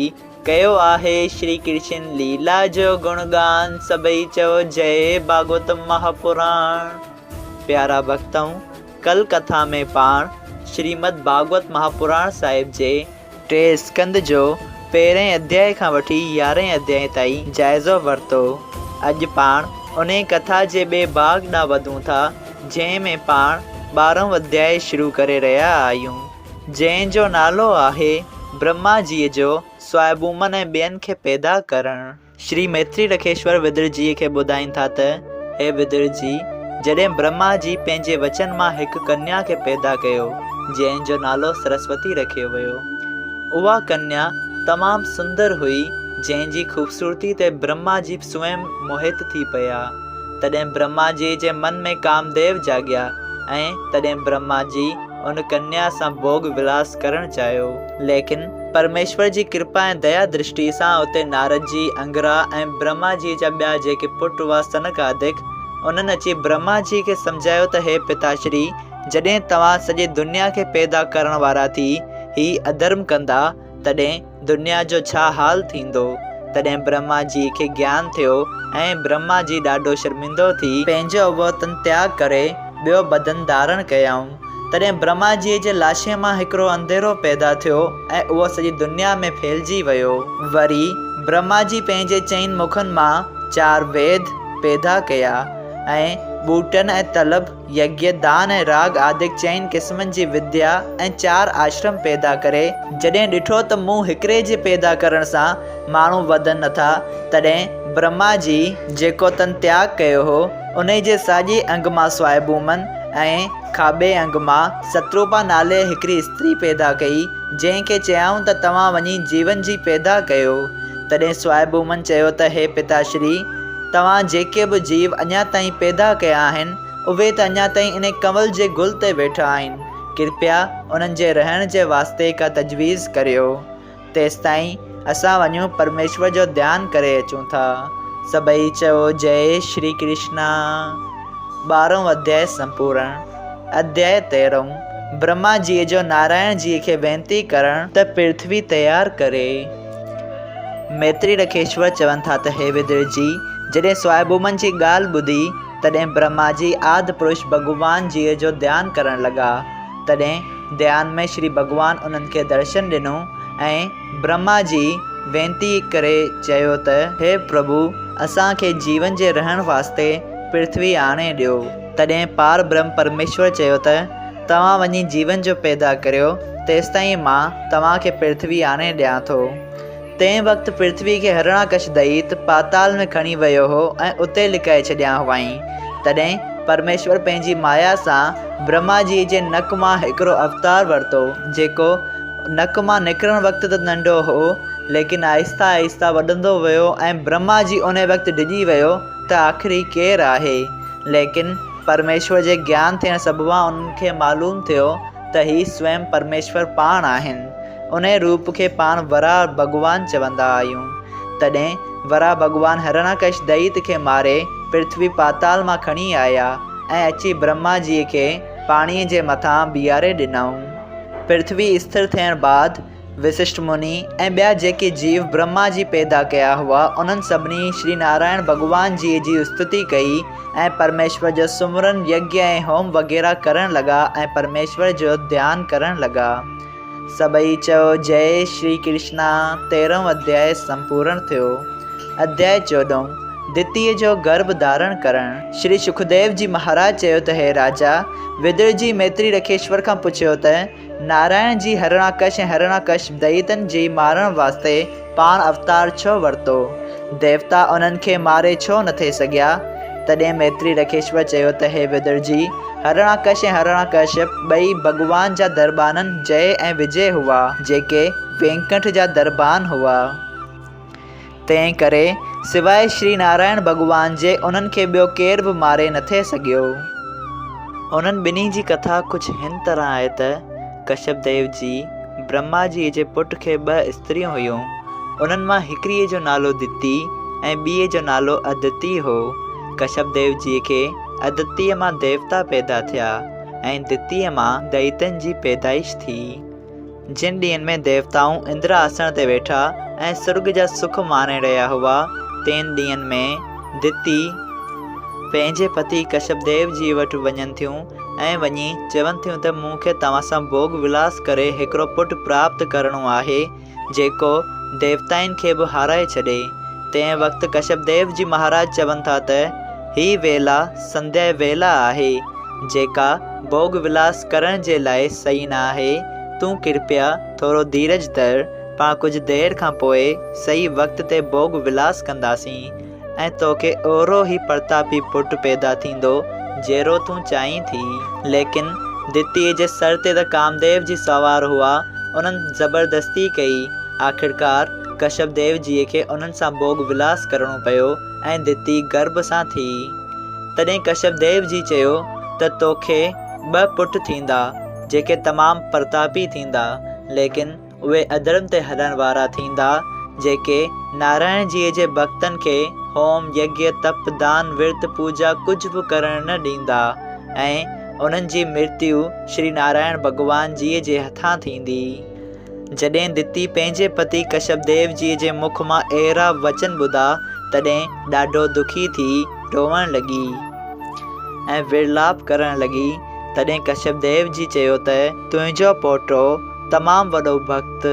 ڪيو آهي شري ڪرشن ليلا جو گڻ گان، سڀئي چئو جئي ڀاڳوت مهاپراڻ. پيارا ڀڳتؤ! ڪل ڪٿا ۾ پاڻ شريمد ڀاڳوت مهاپراڻ صاحب جي ٽي اسڪنڌ جو پهرئين اڌيائي کان وٺي يارهين اڌيائي تائين جائزو ورتو. اڄ پاڻ انهيء ڪٿا جي ٻئي ڀاڳ ڏانهن وڌون ٿا، جنهن ۾ پاڻ ٻارهون اڌيائي شروع ڪري رهيا آهيون، جنهن جو نالو آهي برهما جيء جو سوائبومن ۽ ٻين کي پيدا ڪرڻ. شري ميتري رکيشور ودر جيء کي ٻڌائين ٿا ته، هي ودر جي! جڏهن برهما جي پنهنجي وچن مان هڪ ڪنيا کي پيدا ڪيو، جنهن جو نالو سرسوتي رکيو ويو. اها ڪنيا تمام سندر هئي، جنهن جي خوبصورتي تي برهما جي سوئم موهت ٿي پيا. تڏهن برهما جي جي من ۾ ڪامديو جاڳيا ۽ تڏهن برهما جي ان ڪنيا سان ڀوڳ ولاس ڪرڻ چاهيو. ليڪن پرميشور جي ڪرپا ۽ ديا درشٽيء سان اتي نارد جي، انگرا ۽ برهما جيء جا ٻيا جيڪي پٽ هئا سنڪ آدڪ، انهن اچي برهما جيء کي سمجهايو ته هي پتاشري! جڏهن توهان سڄي دنيا کي پيدا ڪرڻ وارا ٿي هي اڌرم ڪندا، تڏهن دنيا جو ڇا حال ٿيندو؟ تڏهن برهما جيء کي گيان ٿيو ۽ برهما جي ڏاڍو شرمندو ٿي پنهنجو اهو تن تياڳ ڪري ٻيو بدن ڌارڻ ڪيائون. تڏهن برهما جيء جي لاشي مان هڪڙو انڌيرو پيدا ٿيو ۽ اهو سڄي دنيا ۾ ڦهلجي ويو. وري برهما جي پنهنجي چئن مکن مان چار ويد پيدا ڪيا ۽ ٻوٽن ۽ طلب، يگيه، دان ۽ راڳ آدڪ چئن قسمن جي وديا ۽ چار آشرم پيدا ڪري، جڏهن ڏٺو ته مون هڪڙي جي پيدا ڪرڻ سان ماڻهو وڌن نٿا، تڏهن برهما جي، جيڪو تن تياڳ ڪيو هو، انهي جي ساڄي انگ مان سوائڀومن ۽ کاٻي انگ مان ستروپا نالي هڪڙي استري پيدا ڪئي، جنهن کي چيائون ته توهان وڃي جيون جي پيدا ڪيو. تڏهن سوائڀومن چيو ته هي پتاشري! توهان جيڪي به جيو اڃا تائين پيدا ڪيا آهن، اهي ته اڃا تائين انهي ڪنول جي گل تي ويٺا آهن. ڪرپيا انهن جي رهڻ جي واسطي ڪا تجويز ڪريو. تيستائين اسان وڃون پرميشور جو ڌيان ڪري اچون ٿا. سڀئي چئو جئي شري ڪرشنا. ٻارهون اڌيائي سمپورڻ. اڌيائي تيرهون، برهما جيء جو نارائڻ جيء کي وينتي ڪرڻ ته پرٿوي تيار ڪري. ميتري رکيشور چون ٿا ته هي ودر جي، جڏهن سوائڀومن جي ڳالهه ٻڌي، تڏهن برهما جي آد پرش ڀڳوان جيء جو ڌيان ڪرڻ لڳا. تڏهن ڌيان ۾ شري ڀڳوان انهن کي درشن ڏنو ۽ برهما جي وينتي ڪري چيو ته. هي پرڀو! اسان کي جيون جي رهڻ واسطي پرٿوي آڻي ڏيو. تڏهن پار برهم پرميشور چيو ته. توهان وڃي جيون جو پيدا ڪريو، تيستائين مان توهان کي پرٿوي آڻي ڏيان ٿو. تنهن وقت پرٿوي کي هرڻاڪش دئيت پاتال ۾ کڻي ويو هو ۽ اتي لڪائي ڇڏيا هئائين. تڏهن پرميشور پنهنجي مايا سان برهما جيء جي نڪ مان هڪڙو اوتار ورتو، جيڪو نڪ مان نڪرڻ وقت ته ننڍو هو، ليڪن آهستي آهستي وڌندو ويو ۽ برهما جي انهي وقت ڊڄي ويو ته آخر هي ڪير آهي؟ ليڪن پرميشور جي گيان ٿيڻ سببان انهن کي معلوم ٿيو ته هي سوئم پرميشور پاڻ آهن. انهي روپ کي پاڻ وراهه ڀڳوان چوندا آهيون. تڏهن وراهه ڀڳوان هرڻاڪش دئيت کي ماري پرٿوي پاتال مان کڻي آيا ۽ اچي برهما جيء کي پاڻيء جي مٿان بيهاري ڏنائون. پرٿوي اسٿر ٿيڻ بعد وسشٺ مني ۽ ٻيا جيڪي جيو برهما جي پيدا ڪيا هئا، انهن سڀني شري نارائڻ ڀڳوان جيء جي استتي ڪئي ۽ پرميشور جو سمرن، يگيه ۽ هوم وغيره ڪرڻ لڳا ۽ پرميشور جو ڌيان ڪرڻ لڳا. سڀئي چئو جئي شري ڪرشنا تيرهون اڌيائي سمپورڻ ٿيو. اڌيائي چوڏهون، دتيء جو گرڀ ڌارڻ ڪرڻ. شري شڪديو جي مهاراج چيو ته هي راجا! ودر جي ميتري رکيشور کان پڇيو ته، نارائڻ جي هرڻاڪش ۽ هرڻاڪش دئيتن جي مارڻ واسطي پاڻ اوتار ڇو ورتو؟ ديوتا انهن کي ماري ڇو نٿي سگهيا؟ تڏهن ميتري رکيشور چيو ته هي ودر جي! هرڻاڪش ۽ هرڻاڪشپ ٻئي ڀڳوان جا درٻانن جئه ۽ وجئه هئا، جيڪي وينڪنٺ جا دربان هئا. تنهن ڪري سواء شري نارائڻ ڀڳوان جي انهن کي ٻيو ڪير به ماري نٿي سگهيو. انهن ٻنهي جي ڪٿا ڪجهه هن طرح آهي ته ڪشيپ ديو جي، برهما جيء جي پٽ کي ٻه استريون هيون. انهن مان هڪڙيء جو نالو دتي ۽ ٻيء جو نالو ادتي هو. ڪشيپ ديو جيء کي ادتيء مان ديوتا پيدا ٿيا ۽ دتيء مان دئيتن جي پيدائش ٿي. جن ڏينهن ۾ ديوتائون اندر آسڻ تي ويٺا ۽ سرڳ جا سک ماڻي رهيا هئا، تن ڏينهن ۾ دتي پنهنجي پتي ڪشيپ ديو جي وٽ وڃن ٿيون ۽ وڃي چون ٿيون ته مون کي توهان سان ڀوڳ ولاس ڪري هڪڙو پٽ پراپت ڪرڻو آهي، جيڪو ديوتائن کي به هارائي ڇڏي. تنهن وقت ڪشيپ ديو جي مهاراج چون ٿا ته هي ويلا سنڌيا ويلا آهي، جيڪا ڀوڳ ولاس ڪرڻ جي لاء صحيح نه آهي، تون ڪرپيا ٿورو ڌيرج ڌر، پاڻ ڪجهه دير کان پوء صحيح وقت تي ڀوڳ ولاس ڪنداسين ۽ توکي اهڙو ئي پرتاپي پٽ پيدا ٿيندو، جهڙو تون چاهين ٿي. ليڪن دتيء جي سر تي ته ڪامديو جي سوار هئا، انهن زبردستي ڪئي. آخرڪار ڪشيپ ديو جيء کي انهن سان ڀوڳ ولاس ڪرڻو پيو ۽ دتي گرڀ سان ٿي. تڏهن ڪشيپ ديو جي چيو ته توکي ٻه پٽ ٿيندا، جيڪي تمام پرتاپي ٿيندا، ليڪن اهي اڌرم تي هلڻ وارا ٿيندا، جيڪي نارائڻ جيء جي ڀڳتن کي هوم، يگيه، تپ، دان، ورت، پوڄا ڪجهه به ڪرڻ نه ڏيندا ۽ انهن جي مرتيو شري نارائڻ ڀڳوان جيء جي هٿان ٿيندي. جڏهن دتي پنهنجي پتي ڪشپ ديو جيء جي مک مان اهڙا وچن ٻڌا، تڏهن ڏاڍو دکي ٿي روئڻ لڳي ۽ ورلاپ ڪرڻ لڳي. تڏهن ڪشپ ديو جي چيو ته، تنهنجو پوٽو تمام وڏو ڀڳت،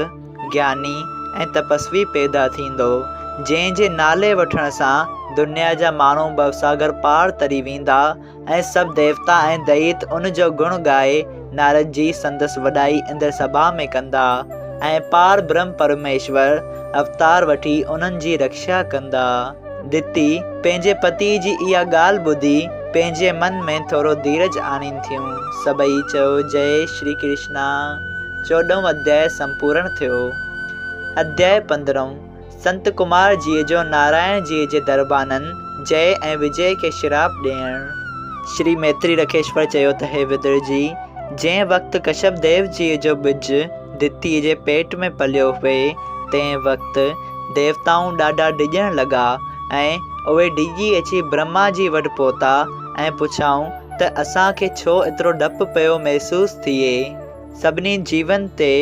گياني ۽ تپسوي پيدا ٿيندو، جنهن جي نالي وٺڻ سان دنيا جا ماڻهو ڀوساگر پار تري ويندا ۽ سڀ ديوتا ۽ دئيت ان جو گڻ ڳائي نارد جي سندس وڏائي اندر سڀا ۾ ڪندا ۽ پار برهم پرميشور اوتار وٺي انهن جي رکشا ڪندا. دتي پنهنجي پتيء جي اها ڳالهه ٻڌي پنهنجي من ۾ ٿورو ڌيرج آڻين ٿيون. سڀئي چيو جئي شري ڪرشنا. چوڏهون اڌياء سمپورڻ ٿيو. اڌياء پندرهون، سنت ڪمار جيء جو نارائڻ جيء جي دربانن جئه ۽ وجئه کي شراپ ڏيڻ. شري ميتري رکيشور چيو ته هي ودر جي! جنهن وقت ڪشپ ديو جيء جو ٻج دتيء جي پيٽ ۾ پليو هئي، تنهن وقت ديوتائون ڏاڍا ڊڄڻ لڳا ۽ اهي ڊڄي اچي برهما جي وٽ پهتا ۽ پڇيائون ته اسان کي ڇو ايترو ڊپ پيو محسوس ٿئي؟ سڀني جيون تي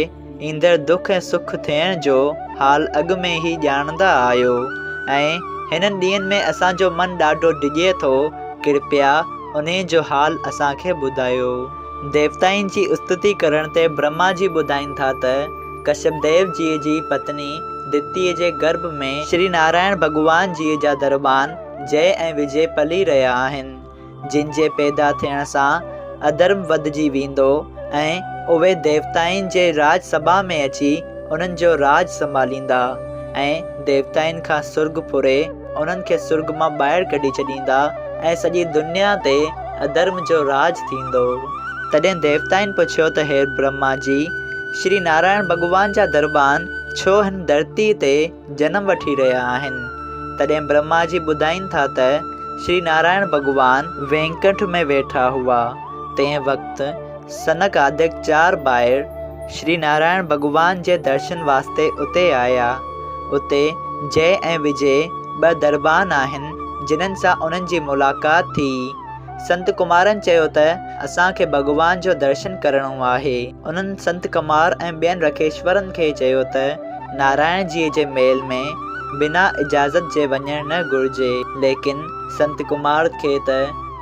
ايندڙ دک ۽ سک ٿيڻ جو حال اڳ ۾ ئي ڄاڻندا آهيو ۽ هنن ڏينهن ۾ اسان جو من ڏاڍو ڊڄي ٿو، ڪرپيا انهي جو حال اسان کي ٻڌايو. ديوتائن جي استتي ڪرڻ تي برهما جي ٻڌائين ٿا ته ڪشپ ديو جيء جي پتني دتيء جي گرڀ ۾ شري نارائڻ ڀڳوان جيء جا دربان جئه ۽ وجئه پلي رهيا آهن. جن جي پيدا ٿيڻ سان اڌرم وڌجي ويندو ۽ اهي ديوتائن جي راڄ سڀا ۾ اچي انهن جو راڄ سنڀاليندا ۽ ديوتائن کان سرڳ ڦري انهن کي سرڳ مان ٻاهر ڪڍي ڇڏيندا ۽ سڄي دنيا تي اڌرم جو راڄ ٿيندو. تڏهن ديوتائن پڇيو ته هي برهما جي! شري نارائڻ ڀڳوان جا دربان ڇو هن ڌرتيء تي جنم وٺي رهيا آهن. تڏهن برهما جي ٻڌائين ٿا ته شري نارائڻ ڀڳوان وينڪنٺ ۾ ويٺا هئا، تنهن وقت سنڪ آدڪ چار ڀائر شري نارائڻ ڀڳوان جي درشن واسطي اتي آيا. اتي جئه ۽ وجئه ٻه دربان آهن، جنھن سان انهن جي ملاقات ٿي. سنت ڪمارن چيو ته اسان کي ڀڳوان جو درشن ڪرڻو آهي. انهن سنت ڪمار ۽ ٻين رکيشورن کي چيو ته نارائڻ جيء جي ميل ۾ بنا اجازت جي وڃڻ نه گهرجي. ليڪن سنت ڪمار کي ته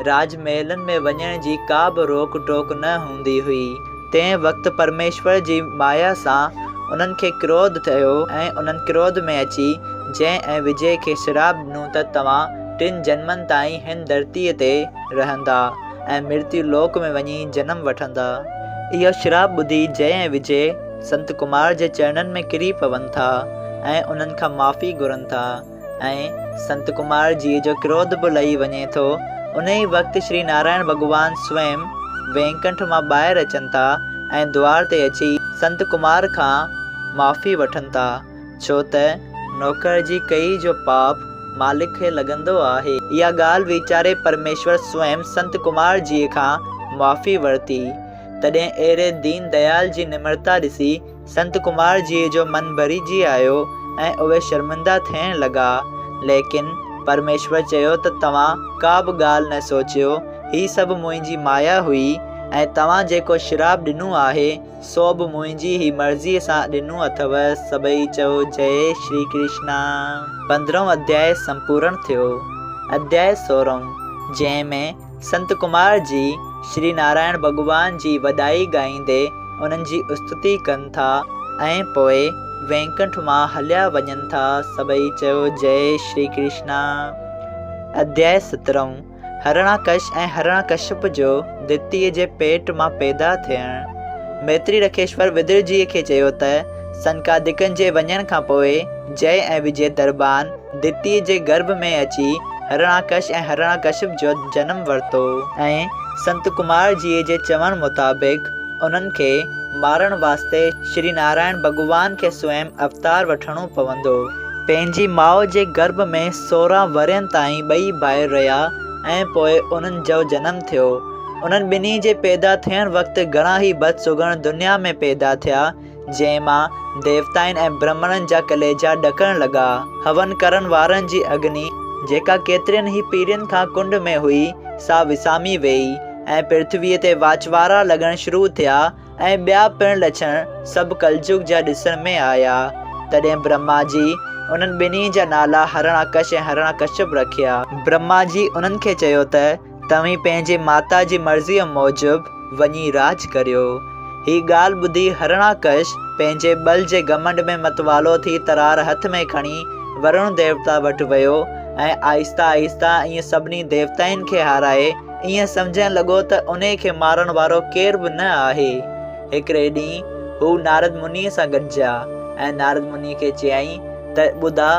راڄ محلن ۾ وڃڻ جي ڪا به روڪ ٽوڪ نه هوندي هئي. تنهن وقت پرميشور جي مايا سان انهن کي ڪروڌ ٿيو ۽ انهن ڪروڌ ۾ اچي جئه ۽ وجئه کي شراپ ڏنو ته توهان ٽن جنمن تائين هن ڌرتيء تي رهندا ۽ مرتيو لوڪ ۾ وڃي جنم وٺندا. اهو شراپ ٻڌي جئه ۽ وجئه سنت ڪمار جي چرڻن ۾ ڪري پون ٿا ۽ انهن کان معافي گهرن ٿا ۽ سنت ڪمار جيء جو ڪروڌ به لهي وڃي ٿو. انهيء وقت شري نارائڻ ڀڳوان سوئم وينڪنٺ مان ٻاهر اچن ٿا ۽ دوار تي اچي سنت ڪمار کان معافي وٺن ٿا. ڇو ته نوڪر جي ڪئي جو پاپ مالڪ کي لڳندو آهي. اها ڳالهه ويچاري پرميشور سوئم سنت ڪمار جيء کان معافي ورتي. تڏهن اهڙي دين ديال جي نمرتا ڏسي سنت ڪمار جيء جو من ڀرجي آيو ۽ اهي شرمنده ٿيڻ لڳا. ليڪن پرميشور چيو ته توهان ڪا به ڳالهه نه سوچيو، هي سڀ منهنجي مايا هئي ۽ توهان جيڪو شراب ڏنو آهي، سو به منهنجي ئي مرضيء سان ڏنو اٿو. سڀئي چئو جئي شري ڪرشنا. پندرهون اڌياء سمپورڻ ٿيو. اڌياء سورهون، جنهن ۾ سنت ڪمار جي شري نارائڻ ڀڳوان جي وڏائي ڳائيندي انهن جي استتي ڪن ٿا ۽ پوء وينڪنٺ مان هليا وڃن ٿا. سڀئي چئو جئي شري ڪرشنا. اڌياء سترهون، هرڻاڪش ۽ هرڻاڪشپ جو دتيء جي پيٽ مان پيدا ٿيڻ. ميتري رکيشور ودرجيء کي چيو ته، سنڪادڪن جي وڃڻ کان پوء جئه ۽ وجئه دربان دتيء جي گرڀ ۾ اچي هرڻاڪش ۽ هرڻاڪشپ جو جنم ورتو. ۽ سنت ڪمار جيء جي چوڻ مطابق انهن کي مارڻ واسطي شري نارائڻ ڀڳوان کي سوئم اوتار وٺڻو پوندو. پنهنجي ماء جي گرڀ ۾ 16 ورهين تائين ٻئي ڀائر رهيا ۽ پوء انهن جو جنم ٿيو. انهن ٻنهي جي پيدا ٿيڻ وقت گهڻا ئي بدسگڻ دنيا ۾ پيدا ٿيا، جنهن مان ديوتائن ۽ برهمڻن جا ڪليجا ڏڪڻ لڳا. هون ڪرڻ وارن جي اگني، جيڪا ڪيترين ئي پيڙهين کان ڪنڊ ۾ هئي، سا وسامي ويئي ۽ پرٿويء تي واچوارا لڳڻ شروع ٿيا. ۽ ٻيا پڻ لڇڻ سڀ ڪلجگ جا ڏسڻ ۾ آيا. تڏهن برهما جي انهن ٻنهي جا نالا هرڻاڪش ۽ هرڻاڪشپ رکيا. برهما جي انهن کي چيو ته توهين پنهنجي ماتا جي مرضيء موجب وڃي راڄ ڪريو. هي ڳالهه ٻڌي هرڻاڪش پنهنجي ٻل جي گهمنڊ ۾ متوالو ٿي ترار هٿ ۾ کڻي ورڻ ديوتا وٽ ويو ۽ آهستي آهستي ائين سڀني ديوتائن کي هارائي ائين سمجهڻ لڳو ته انهي کي مارڻ وارو ڪير به نه آهي. هڪڙي ڏينهن هو نارد منيء سان گڏجيا ۽ نارد منيء کي چيائين ته ٻڌاء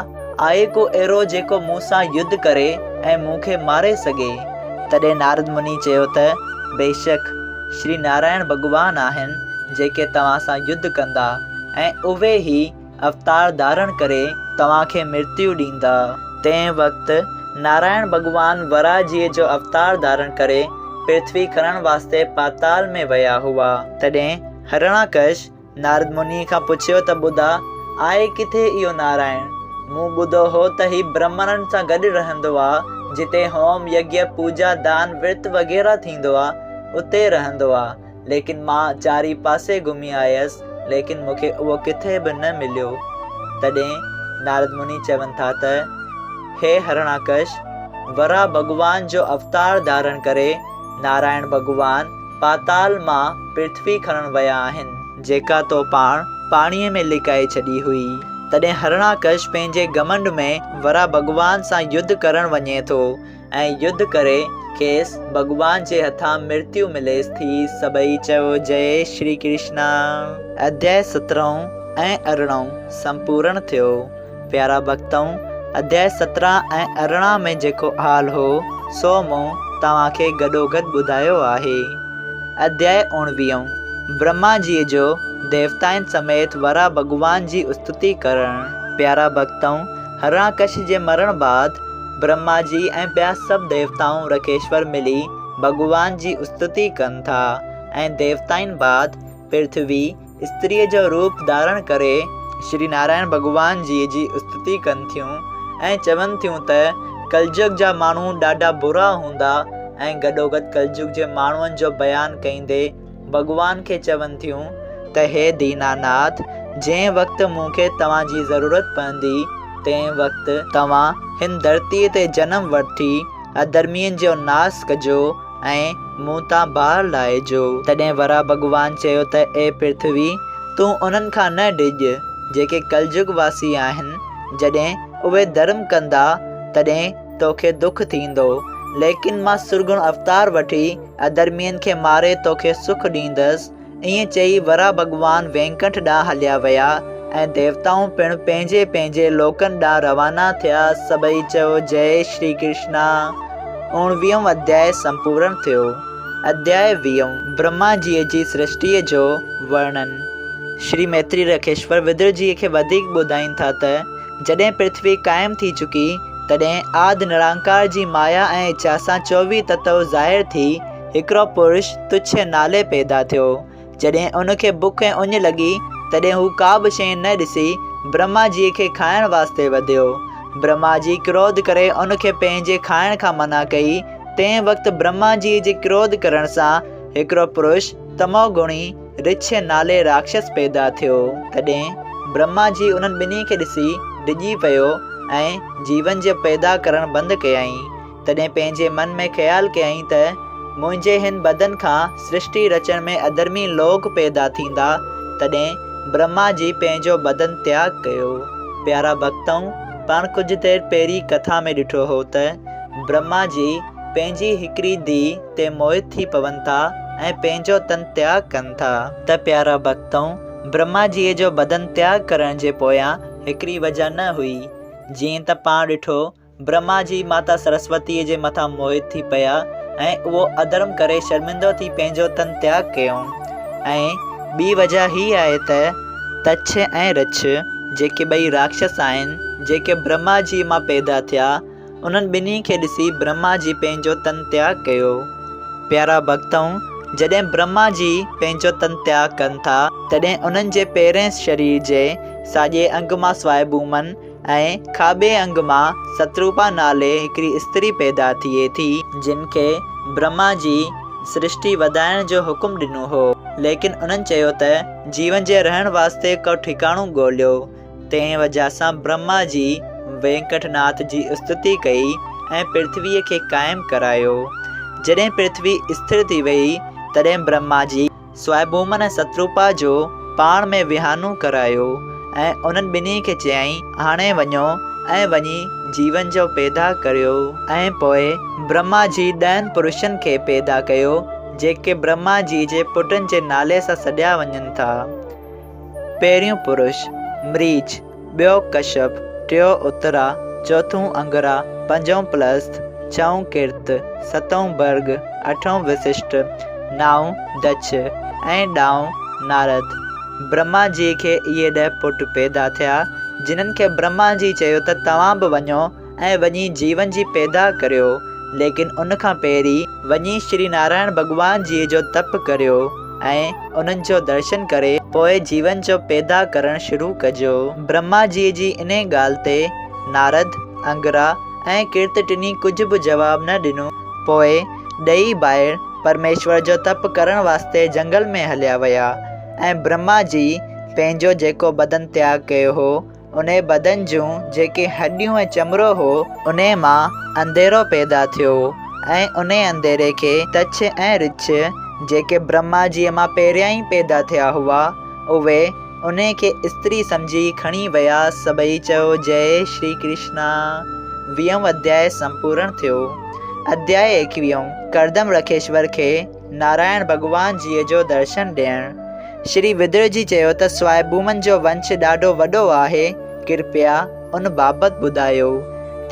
آهي ڪو اهڙو جيڪو مون سان يڌ ڪري ۽ مون کي ماري سگهي؟ تڏهن نارد مني چيو ته بيشڪ شري نارائڻ ڀڳوان آهن جيڪي توهان سان يڌ ڪندا ۽ اهي ئي اوتار ڌارڻ ڪري توهان کي مرتيو ڏيندا. تنهن وقت نارائڻ ڀڳوان وراهه جو اوتار ڌارڻ ڪري پرٿوي کڻڻ واسطي پاتال ۾ ويا هئا. تڏهن هرڻاڪش نارد منيء کان پڇيو ته ٻڌاء، آهي ڪٿي اهو نارائڻ؟ مون ٻڌو هو ته هي برهمڻن سان گڏ رهندو آ، جتي هوم، يگيه، پوڄا، دان، ورت وغيره ٿيندو آ، اتي رهندو آ. ليڪن مان چارئي پاسي گهمي آيس، ليڪن مون کي اهو ڪٿي به نه مليو. تڏهن نارد مني چون ٿا ته، هي هرڻاڪش! وراهه ڀڳوان جو اوتار ڌارڻ ڪري نارائڻ ڀڳوان پاتال مان پرٿوي کڻڻ ويا آهن، جيڪا تو پاڻ پاڻيء ۾ لڪائي ڇڏي هئي. تڏهن هرڻاڪش پنهنجي گهمنڊ ۾ وراهه ڀڳوان سان يڌ ڪرڻ وڃي ٿو. ۽ يڌ ڪري کيس ڀڳوان جي هٿان مرتيو مليس ٿي. سڀئي چيو جئي شري ڪرشنا. اڌياء سترهون ۽ ارڙهون سمپورڻ ٿيو. پيارا ڀڳتؤ! اڌياء 17 ۽ 18 ۾ جيڪو حال هو، سو مون توهان کي گڏوگڏ ٻڌايو آهي. اڌياء اوڻويهون، برهما جيء جو ديوتائن سميت وراهه ڀڳوان جي استتي ڪرڻ. پيارا ڀڳتؤ! هرڻاڪش جي مرڻ بعد برهما جي ۽ ٻيا سڀ ديوتائون رکيشور ملي ڀڳوان جي استتي ڪن ٿا ۽ ديوتائن بعد پرٿوي استريء جو روپ ڌارڻ ڪري شري نارائڻ ڀڳوان جي جي استتي ڪن ٿيون ۽ چون ٿيون ته ڪلجگ جا ماڻهو ڏاڍا برا هوندا ۽ گڏوگڏ ڪلجگ جي ماڻهن جو بيان ڪيندي ڀڳوان کي چون ٿيون ته هي ديناناٿ! جنهن وقت مون کي توهان جي ضرورت پوندي، تنهن وقت توهان هن ڌرتيء تي جنم وٺي اڌرمين جو ناس ڪجو ۽ مون تان بار لاهجو. تڏهن وراهه ڀڳوان چيو ته اي پرٿوي! تون انهن کان نه ڊڄ، جيڪي ڪلجگ واسي آهن. جڏهن اهي ڌرم ڪندا، تڏهن توکي دک ٿيندو، ليڪن مان سرگڻ اوتار وٺي اڌرمين کي ماري توکي سک ڏيندس. ائين چئي وراهه ڀڳوان وينڪنٺ ڏانهن هليا ويا ۽ ديوتائون پڻ پنهنجي پنهنجي لوڪن ڏانهن روانا ٿيا. سڀئي چيو جئي شري ڪرشنا. اوڻويهون اڌياء سمپورڻ ٿيو. اڌياء ويهون، برهما جيء جي سرشٽيء جو ورڻن. شري ميتري رکيشور ودر جيء کي وڌيڪ ٻڌائين ٿا ته جڏهن پرٿوي قائم ٿي چڪي، تڏهن آد نرانڪار جي مايا ۽ اڇا سان 24 تتو ظاهر ٿي هڪڙو پرش تڇ نالي پيدا ٿيو. جڏهن ان کي بک ۽ اڃ لڳي، تڏهن هو ڪابه شيء نه ڏسي برهما جيء کي کائڻ واسطي وڌيو. برهما جي ڪروڌ ڪري ان کي پنهنجي کائڻ کان منع ڪئي. تنهن وقت برهما جيء جي ڪروڌ ڪرڻ سان هڪڙو پرش تمو گڻي رڇ نالي راڪشس پيدا ٿيو. تڏهن برهما جي انهن ٻنهي کي ڏسي ڊڄي پيو ۽ جيون جو پيدا ڪرڻ بند ڪيائين. تڏهن پنهنجي من ۾ خيال ڪيائين ته منهنجي هن بدن کان سرشٽي رچڻ ۾ اڌرمي لوڪ پيدا ٿيندا. تڏهن برهما جي پنهنجو بدن تياڳ ڪيو. پيارا ڀڳتؤ! پاڻ ڪجهه دير پهرين ڪٿا ۾ ڏٺو هو ته برهما جي پنهنجي هڪڙي ڌيء تي موهت ٿي پون ٿا ۽ پنهنجو تن تياڳ ڪن ٿا. ته پيارا ڀڳتؤ! برهما جيء جو بدن تياڳ ڪرڻ جي پويان هڪڙي وجهه نه هئي. جيئن ته پاڻ ڏٺو، برهما جي ماتا سرسوتيء جي مٿان موهت ٿي پيا ۽ اهو اڌرم ڪري شرمندو ٿي پنهنجو تن تياڳ ڪيائون ۽ ٻي وجهه هيء آهي ته تڇ ۽ رڇ، جيڪي ٻئي راڪشس آهن، جيڪي برهما جيء مان پيدا ٿيا، انهن ٻنهي کي ڏسي برهما جي پنهنجو تن تياڳ ڪيو. پيارا ڀڳتؤ! جڏهن برهما جي پنهنجو تن تياڳ ڪن ٿا، تڏهن انهن جي پهرئين شرير جي ساڄي انگ مان سوائڀومن ۽ کاٻي انگ مان ستروپا نالي هڪڙي استري پيدا ٿئي ٿي، جن کي برهما جي سرشٽي وڌائڻ جو حڪم ڏنو هو. ليڪن انهن چيو ته جيون جي رهڻ واسطي ڪو ٺڪاڻو ڳوليو. تنهن وجهه سان برهما جي وينڪٽ ناٿ جي استتي ڪئي ۽ پرٿويء کي قائم ڪرايو. جڏهن پرٿوي اسٿر ٿي ويئي، تڏهن برهما جي سوائڀومن ۽ ستروپا جو پاڻ ۾ وهانو ڪرايو ۽ انهن ٻنهي کي چيائين، هاڻي وڃو ۽ وڃي جيون جو پيدا ڪريو. ۽ پوء برهما جي ڏهن پرشن کي پيدا ڪيو، جيڪي برهما جي جي پٽن جي نالي سان سڏيا وڃن ٿا. پهريون پرش، مريچ، ٻيو ڪشپ، ٽيو اترا، چوٿون انگرا، پنجون پلست، ڇهون ڪرت، ستون برگ، اٺون وسشٽ، نائون دڇ ۽ ڏاهون نارد. برهما جي کي اهي ڏهه پٽ پيدا ٿيا، جنھن کي برهما جي چيو ته توهان به وڃو ۽ وڃي جيون جي پيدا ڪريو، ليڪن ان کان پهرين وڃي شري نارائڻ ڀڳوان جي جو تپ ڪريو ۽ انهن جو درشن ڪري پوء جيون جو پيدا ڪرڻ شروع ڪجو. برهما جي جي انهي ڳالهه تي نارد، انگرا ۽ ڪرت ٽنهي ڪجهه به جواب نه ڏنو. پوء ڏئي ڀائر پرميشور جو تپ ڪرڻ واسطي جنگل ۾ هليا ويا ۽ برهما جي پنهنجو جيڪو بدن تياڳ ڪيو هو، انهي بدن جون جيڪي هڏيون ۽ چمڙو هو، انهي مان انڌيرو پيدا ٿيو ۽ انهي انڌيري کي تڇ ۽ رڇ، جيڪي برهما جيء مان پهريائين پيدا ٿيا هئا، اهي انهي کي استري سمجهي کڻي ويا. سڀئي چيو، جئي شري ڪرشنا. ويهون اڌياء سمپورڻ ٿيو. اڌياء ايڪويهون، ڪردم رکيشور کي نارائڻ ڀڳوان جيء جو درشن ڏيڻ. شري ودر جي چيو ته سوائڀومن جو ونش ڏاڍو وڏو آهي، ڪرپيا ان بابت ٻڌايو.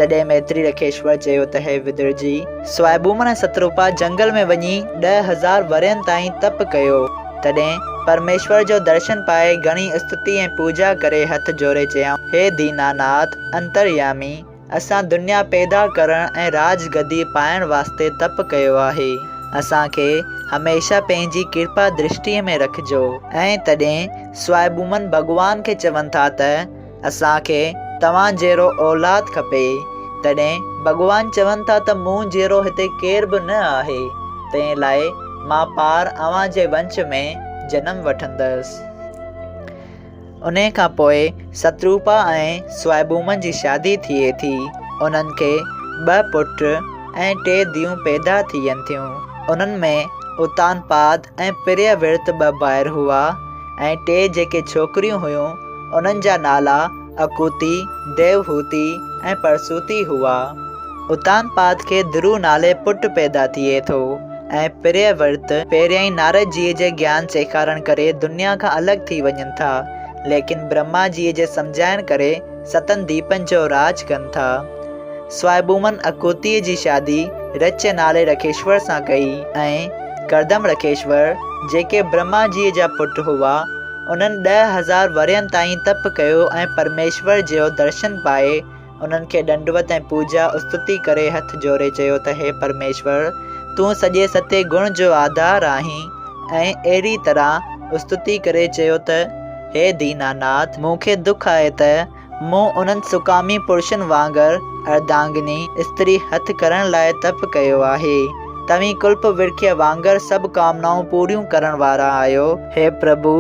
تڏهن ميتري رکيشور چيو ته هي ودر جي! سوائڀومن ۽ ستروپا جنگل ۾ وڃي 10,000 ورهين تائين تپ ڪيو. تڏهن پرميشور جو درشن پائي گهڻي استتي ۽ پوڄا ڪري هٿ جوڙي چيائون، هي ديناناٿ، انتريامي! اسان دنيا پيدا ڪرڻ ۽ راڄ گدي پائڻ واسطي تپ ڪيو آهي. اسان کي هميشه پنهنجي ڪرپا درشٽيء ۾ رکجو. ۽ تڏهن سوائبومن ڀڳوان کي چون ٿا ته اسان کي توهان جهڙو اولاد کپي. تڏهن ڀڳوان چون ٿا ته مون جهڙو هتي ڪير به نه آهي، تنهن لاء مان پار اوهان جي ونش ۾ جنم وٺندس. انهيء کان پوء ستروپا ۽ سوائبومن جي شادي ٿئي ٿي. انهن کي ٻه پٽ ۽ ٽي ڌيئون پيدا ٿين ٿيون. انهن ۾ اتانپاد ۽ پريه ورت ٻه ڀائر هئا ۽ ٽي جيڪي ڇوڪريون هيون، انهن جا نالا اڪوتي، ديوهوتي ۽ پرسوتي هئا. اتانپاد کي ڌرو نالي پٽ پيدا ٿئي ٿو. ۽ پريه ورت پهريائين نارد جيء جي گيان سيکارڻ ڪري دنيا کان الڳ ٿي وڃن ٿا، ليڪن برهما جيء جي سمجهائڻ ڪري ستن ديپن جو راڄ ڪن ٿا. سوائبومن اڪوتيء جي شادي رچ نالي رکيشور سان ڪئي ۽ ڪردم رکيشور، جيڪي برهما جيء جا پٽ هئا، انهن 10,000 ورهين تائين تپ ڪيو ۽ پرميشور جو درشن پائي انهن کي ڏنڊوت ۽ پوڄا استتي ڪري هٿ جوڙي چيو ته هي پرميشور! تون سڄي ستي گڻ جو آڌار آهين ۽ اهڙي طرح استتي ڪري چيو ته هي ديناناٿ! مون کي دک آهي ته مون انهن سڪامي پرشن وانگر ارڌانگني، استري، هٿ ڪرڻ لاء تپ ڪيو آهي. توهين ڪلپ ورکيه وانگر سڀ ڪامنائون پوريون ڪرڻ وارا آهيو. هي پرڀو!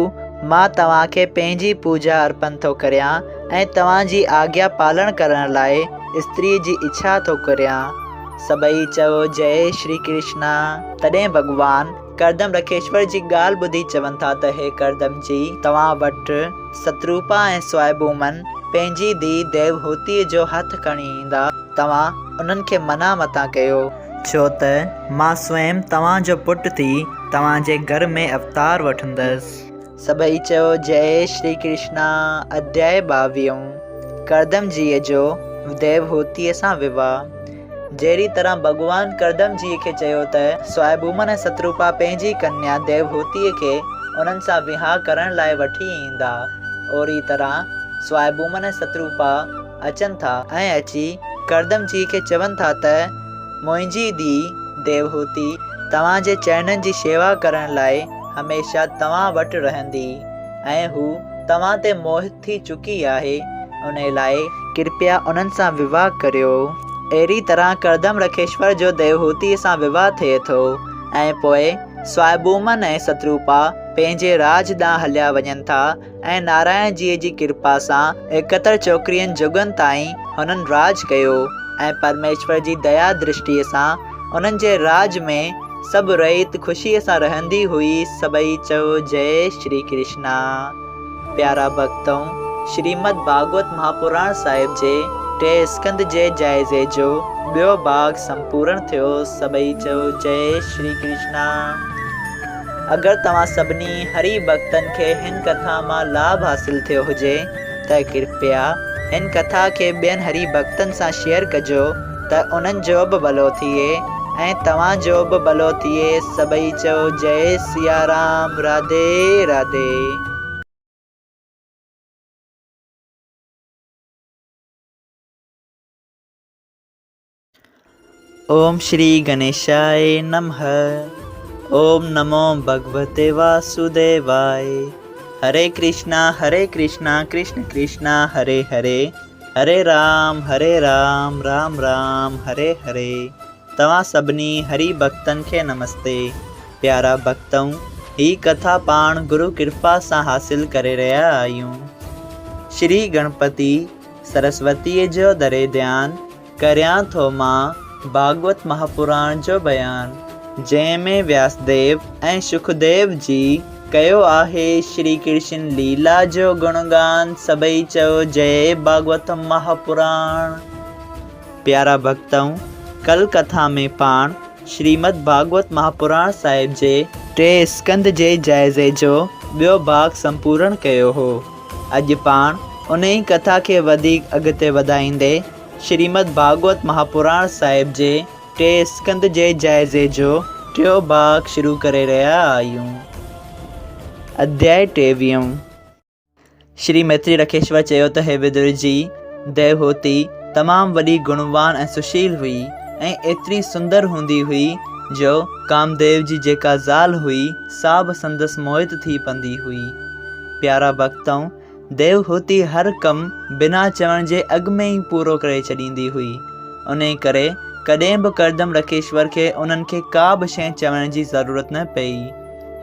مان توهان کي پنهنجي پوڄا ارپن ٿو ڪريان ۽ توهان جي آگيا پالڻ ڪرڻ لاء استريء جي اڇا ٿو ڪريان. سڀئي چئو جئي شري ڪرشنا. تڏهن ڀڳوان ڪردم رکيشور جي ڳالهه ٻڌي چون ٿا ته هي ڪردم جي! توهان وٽ ستروپا ۽ سوائبومن پنهنجي ڌيء ديوهوتيء جو هٿ کڻي ايندا، توهان انهن کي منع متان ڪيو. ڇو ته مان سوئم توهان جو پٽ ٿي توهان جي گهر ۾ اوتار وٺندس. سڀئي چئو جئي شري ڪرشنا اڌياء ٻاويهون، ڪردم جيء جو ديوهوتيء سان وواهه. جهڙي طرح ڀڳوان ڪردم جيء کي چيو ته سوائبومن ۽ ستروپا پنهنجي ڪنيا ديوهوتيء کي انهن سان وهانء ڪرڻ لاء وٺي ايندا، اهڙي طرح سوائبومن ۽ ستروپا اچن ٿا ۽ اچي ڪردم جيء کي چون ٿا ته منهنجي ڌيء ديوهوتي توهان جي چرڻن جي شيوا ڪرڻ لاء هميشه توهان وٽ رهندي ۽ هو توهان تي موهت ٿي چڪي آهي، انهي لاء ڪرپيا انهن سان وواهه ڪريو. اهڙي طرح ڪردم رکيشور جو ديوهوتيء سان وواهه ٿئي ٿو ۽ پوء سوائبومن ۽ ستروپا پنهنجي راڄ ڏانهن هليا وڃن ٿا ۽ نارائڻ جيء جي ڪرپا سان 71 چوڪرين جڳن تائين هنن راڄ ڪيو ۽ پرميشور جي ديا درشٽيء سان انهن جي راڄ ۾ سڀ رعيت خوشيء سان رهندي هئي سڀئي چئو جئي شري ڪرشنا. پيارا ڀڳتؤ! شريمد ڀاڳوت مهاپراڻ صاحب جي ٽئين اسڪنڌ جي جائزي جو ٻيو ڀاڳ سمپورڻ ٿيو سڀئي چئو جئي شري ڪرشنا. اگر توهان سڀني هري ڀڳتن کي هن ڪٿا مان لاڀ حاصل ٿيو هجي ته ڪرپيا هن ڪٿا کي ٻين هري ڀڳتن سان شيئر ڪجو ته انهن جو به ڀلو ٿئي ۽ توهان جو به ڀلو ٿئي سڀئي چئو جئي سيارام راڌي راڌي. اوم شري گنيشاء نمه اوم نمو ڀڳوتي واسوديواء هري ڪرشنا هري ڪرشنا ڪرشن ڪرشنا هري هري هري رام هري رام رام رام هري هري توهان سڀني هري ڀڳتن کي نمستي پيارا ڀڳتؤ هي ڪٿا پاڻ گرو ڪرپا سان حاصل ڪري رهيا آهيون شري گڻپتي سرسوتيء جو دري ڌيان ڪريان ٿو مان ڀاڳوت مهاپراڻ جو بيان، جنهن ۾ وياسديو ۽ شڪديو جي ڪيو آهي شري ڪرشن ليلا جو گڻگان سڀئي چئو جئي ڀاڳوت مهاپراڻ. پيارا ڀڳتؤ! ڪل ڪٿا ۾ پاڻ شريمد ڀاڳوت مهاپراڻ صاحب جي ٽئين اسڪنڌ جي جائزي جو ٻيو ڀاڳ سمپورڻ ڪيو هو. اڄ پاڻ انهي ڪٿا کي وڌيڪ اڳتي وڌائيندي شريمد ڀاڳوت مهاپراڻ صاحب جي ٽئين اسڪنڌ جي جائزي جو ٽيون ڀاڳ شروع ڪري رهيا آهيون. اڌيائي ٽيويهون. شري ميتري رکيشور چيو ته هي ودر جي، ديوهوتي تمام وڏي گڻوان ۽ سشيل هئي ۽ ايتري سندر هوندي هئي جو ڪامديو جي جيڪا زال هئي سا به سندس موهت ٿي پوندي هئي. پيارا ڀڳتؤ! ديوهوتي هر ڪم بنا چوڻ جي اڳ ۾ ئي پورو ڪري ڇڏيندي هئي. انهي ڪري ڪڏهن به ڪردم رکيشور کي انهن کي ڪا به شيء چوڻ جي ضرورت نه پيئي.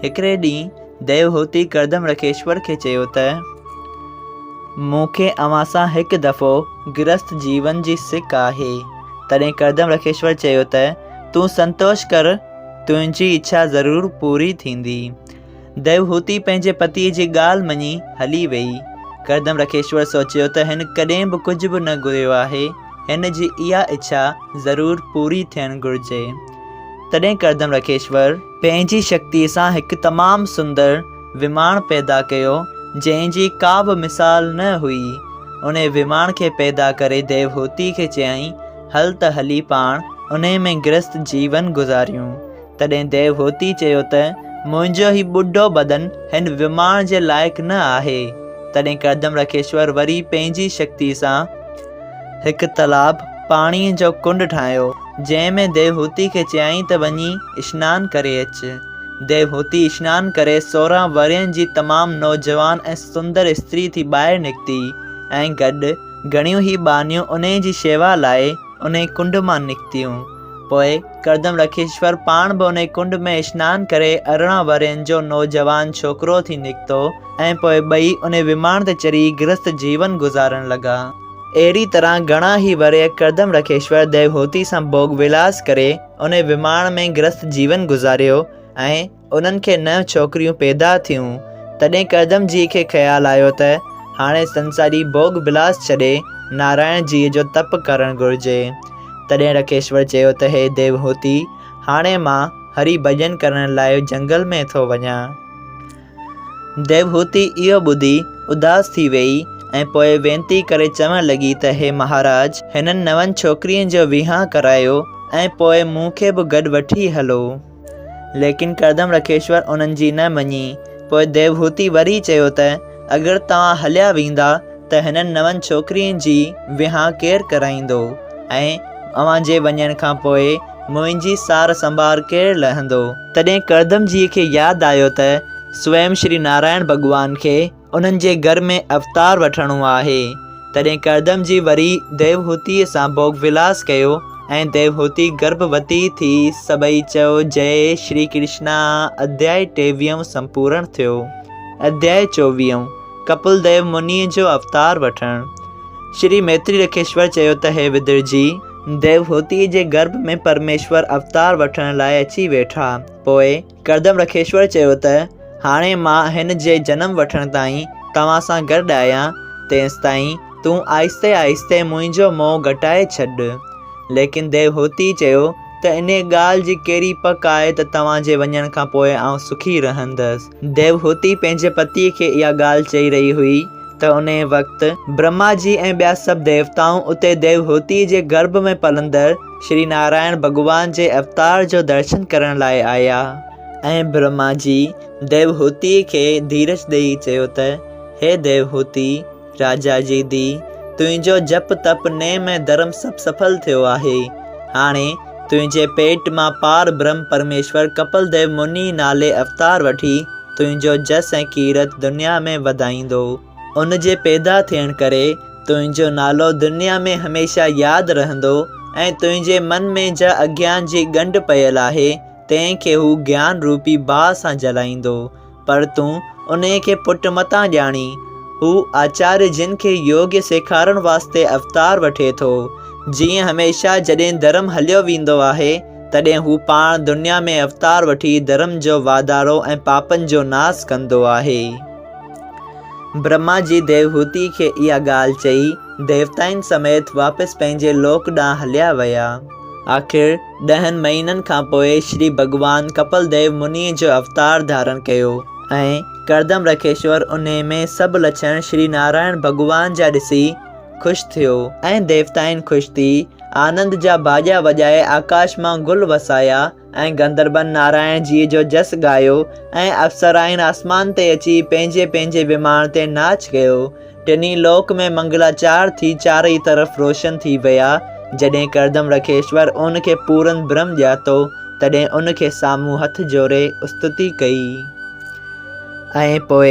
هڪڙي ڏينهن ديوهوتي ڪردم رکيشور کي چيو ته. مون کي اوهان سان هڪ دفعو گرهست جيون جي سڪ آهي. تڏهن ڪردم رکيشور چيو ته، تون سنتوش ڪر، تنهنجي اڇا ضرور پوري ٿيندي. ديوهوتي پنهنجي پتيء جي ڳالهه مڃي هلي ويئي. ڪردم رکيشور سوچيو ته هن ڪڏهن به ڪجهه به نه گهريو آهي، هن جي اها اڇا ضرور پوري ٿيڻ گهرجي. تڏهن ڪردم رکيشور. پنهنجي شڪتيء سان هڪ تمام سندر وماڻ پيدا ڪيو، جنهن جي ڪا به مثال نه هئي. انهي وماڻ کي پيدا ڪري ديوهوتيء کي چيائين، هل ته هلي پاڻ انهي ۾ گرهست جيون گذاريون. تڏهن ديوهوتي چيو ته، منهنجو هي ٻڍو بدن هن وماڻ جي لائق نه آهي. تڏهن ڪردم رکيشور وري پنهنجي شڪتيء سان هڪ تالاب، پاڻيء جو ڪنڊ، ٺاهيو، جنهن ۾ ديوهوتي کي چيائين ته وڃي اشنان ڪري اچ. ديوهوتي اشنان ڪري 16 ورهين جي تمام نوجوان ۽ سندر استري ٿي ٻاهر نڪتي ۽ گڏ گهڻيون ئي ٻانهيون انهيء جي شيوا لاء انهيء ڪنڊ مان نڪتيون. پوء ڪردم رکيشور پاڻ به انهي ڪنڊ ۾ اشنان ڪري 18 ورهين جو نوجوان ڇوڪرو ٿي نڪتو ۽ پوء ٻئي انهي وماڻ تي چڙهي گرهست جيون گذارڻ لڳا. اهڙي طرح گهڻا ئي ورهيه ڪردم رکيشور ديوهوتي سان ڀوڳ ولاس ڪري انهي وماڻ ۾ گرهست جيون گذاريو ۽ انهن کي نو ڇوڪريون پيدا ٿيون. تڏهن ڪردم جيء کي خيال آيو ته هاڻي سنساري ڀوڳ ولاس ڇڏي نارائڻ جيء جو تپ ڪرڻ گهرجي. تڏهن رکيشور چيو ته هي ديوهوتي! هاڻي مان هري ڀڄن ڪرڻ لاء جهنگل ۾ ٿو وڃان. ديوهوتي اهو ٻڌي اداس ٿي ويئي ۽ پوء وينتي ڪري چوڻ لڳي ته هي مهاراج! هنن نون ڇوڪرين جو وهانء ڪرايو ۽ پوء مون کي به گڏ وٺي هلو. ليڪن ڪردم رکيشور انهن جي نه مڃي. پوء ديوهوتي وري چيو ته، اگر توهان هليا ويندا ته هنن نون ڇوڪرين جي وهانء ڪير ڪرائيندو ۽ اوهان جي وڃڻ کان پوء منهنجي سار سنڀار ڪير لهندو؟ تڏهن ڪردم جيء کي ياد آيو ته سويم شري نارائڻ ڀڳوان کي انهن جي گهر ۾ اوتار وٺڻو آهي. تڏهن ڪردم جي وري ديوهوتيء سان ڀوڳ ولاس ڪيو ۽ ديوهوتي گرڀوتي ٿي. سڀئي چئو جئي شري ڪرشنا. اڌيائي ٽيويهون سمپورڻ ٿيو. اڌيائي چوويهون، ڪپل ديو منيء جو اوتار وٺڻ. شري ميتري رکيشور چيو ته هي ودر جي! ديوهوتيء جي گرڀ ۾ پرميشور اوتار وٺڻ لاء اچي ويٺا. پوء ڪردم رکيشور چيو ته هاڻي مان هن جي جنم وٺڻ تائين توهان سان گڏ آهيان، تيستائين تون آهستي آهستي منهنجو موهه گهٽائي ڇڏ. ليڪن ديوهوتيء چيو ته انهيء ڳالهه جي ڪهڙي پڪ آهي ته توهان جي وڃڻ کان پوء آئون سکي رهندس. ديوهوتي پنهنجي پتيء کي اها ڳالهه چئي رهي هئي ته انهيء وقت برهما جي ۽ ٻيا سڀ ديوتائون اتي ديوهوتيء جي گرڀ ۾ پلندڙ شري نارائڻ ڀڳوان جي اوتار جو درشن ڪرڻ لاء آيا. ۽ برهما جي ديوهوتيء کي ڌيرج ڏيئي چيو ته هي ديوهوتي! راجا جي ڌيء، تنهنجو جپ تپ، نيم ۽ ڌرم سڀ سڦل ٿيو آهي. هاڻي تنهنجي پيٽ مان پار برهم پرميشور ڪپل ديو مني نالي اوتار وٺي تنهنجو جس ۽ ڪيرت دنيا ۾ وڌائيندو. ان جي پيدا ٿيڻ ڪري تنهنجو نالو دنيا ۾ هميشه ياد رهندو ۽ تنهنجي من ۾ جا اگيان جي ڳنڍ پيل آهي، تنهن کي هو گيان روپي باهه سان جلائيندو. پر تون انهيء کي پٽ متان ڄاڻين. هو آچاريه جن کي يوگ سيکارڻ واسطي اوتار وٺي ٿو. جيئن هميشه جڏهن ڌرم هليو ويندو آهي، تڏهن هو پاڻ دنيا ۾ اوتار وٺي ڌرم جو واڌارو ۽ پاپن جو ناس ڪندو آهي. برهما جي ديوهوتي کي اها ڳالهه چئي، ديوتائن سميت واپس پنهنجي لوڪ ڏانهن هليا ويا. آخر ڏهن مهينن کان پوء شري ڀڳوان ڪپل ديو منيء جو اوتار ڌارڻ ڪيو ۽ ڪردم رکيشور انهي ۾ سڀ لڇڻ شري نارائڻ ڀڳوان جا ڏسي خوش ٿيو ۽ ديوتائن خوش ٿي آنند جا باڄا وڄائي آڪاش مان گل وسايا ۽ گندربن نارائڻ جيء جو جس ڳايو ۽ اپسرائن آسمان تي اچي پنهنجي پنهنجي وماڻ تي ناچ ڪيو. ٽنهي لوڪ ۾ منگلاچار ٿي چارئي طرف روشن ٿي ويا. جڏهن ڪردم رکيشور ان کي پورن برهم ڄاتو، تڏهن ان کي سامهون هٿ جوڙي استتي ڪئي. ۽ پوء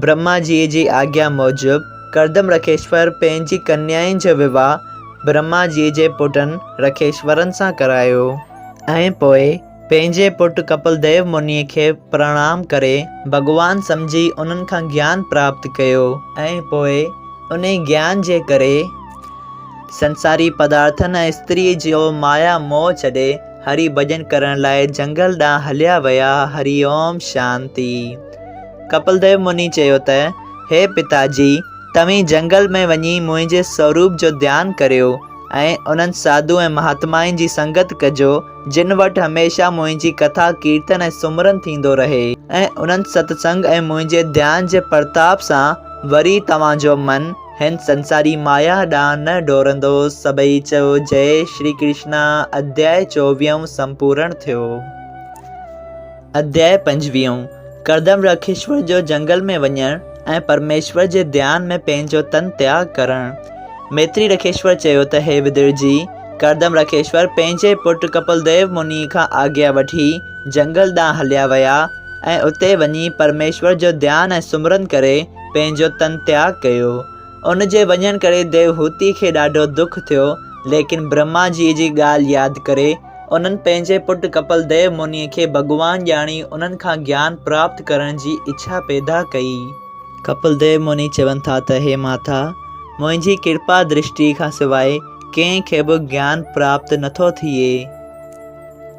برهما جيء جي آگيا موجب ڪردم رکيشور پنهنجي ڪنيائن جو وواهه برهما جيء جي پٽن رکيشورن سان ڪرايو. ۽ پوء پنهنجي پٽ ڪپل ديو منيء کي پرڻام ڪري ڀڳوان سمجهي انهن کان گيان پراپت ڪيو ۽ پوء انهي گيان جي ڪري سنساري پدارٿن ۽ استريء جو مايا موهه ڇڏي هري ڀڄن ڪرڻ لاء جهنگل ڏانهن هليا ويا. هري اوم شانتي. ڪپل ديو مني چيو ته هي پتا جي! توهين جهنگل ۾ وڃي منهنجي سوروپ جو ڌيان ڪريو ۽ انهن ساڌو ۽ مهاتمائن جي سنگت ڪجو، جن وٽ هميشه منهنجي ڪٿا، ڪيرتن ۽ سمرن ٿيندو رهي ۽ انهن ستسنگ ۽ منهنجي ڌيان جي پرتاب سان وري توهان جو من هن سنساري مايا ڏانهن نه ڊوڙندو. سڀئي چئو جئي شري ڪرشنا اڌياء چوويهون سمپورڻ ٿيو. اڌياء پنجويهون، ڪردم رکيشور جو جنگل ۾ وڃڻ ۽ پرميشور جي ڌيان ۾ پنهنجو تن تياڳ ڪرڻ. ميتري رکيشور چيو ته هي ودر جي! ڪردم رکيشور پنهنجي پٽ ڪپل ديو منيء کان آگيا وٺي جنگل ڏانهن هليا ويا ۽ اتي وڃي پرميشور جو ڌيان ۽ سمرن ڪري پنهنجو تن تياڳ ڪيو. ان جي وڃڻ ڪري ديوهوتي کي ڏاڍو دک ٿيو، ليڪن برهما جيء جي ڳالهه ياد ڪري، انهن پنهنجي پٽ ڪپل ديو منيء کي ڀڳوان ڄاڻي انهن کان گيان پراپت ڪرڻ جي اڇا پيدا ڪئي. ڪپل ديو مني چون ٿا ته هي ماتا! منهنجي ڪرپا درشٽيء کان سواء ڪنهن کي به گيان پراپت نٿو ٿئي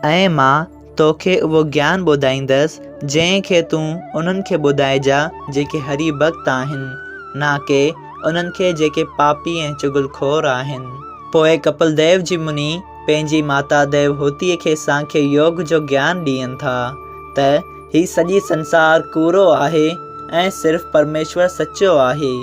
۽ مان توکي اهو گيان ٻڌائيندس، جنهن کي تون انهن کي ٻڌائجان جيڪي هري ڀڳت آهن، نه ڪي انهن کي جيڪي پاپي ۽ چغل خور آهن. پوء ڪپل ديو جي مني پنهنجي ماتا ديوهوتيء کي سانکيه يوگ جو گيان ڏين ٿا ته هي سڄي سنسار ڪوڙو آهي ۽ صرف پرميشور سچو آهي.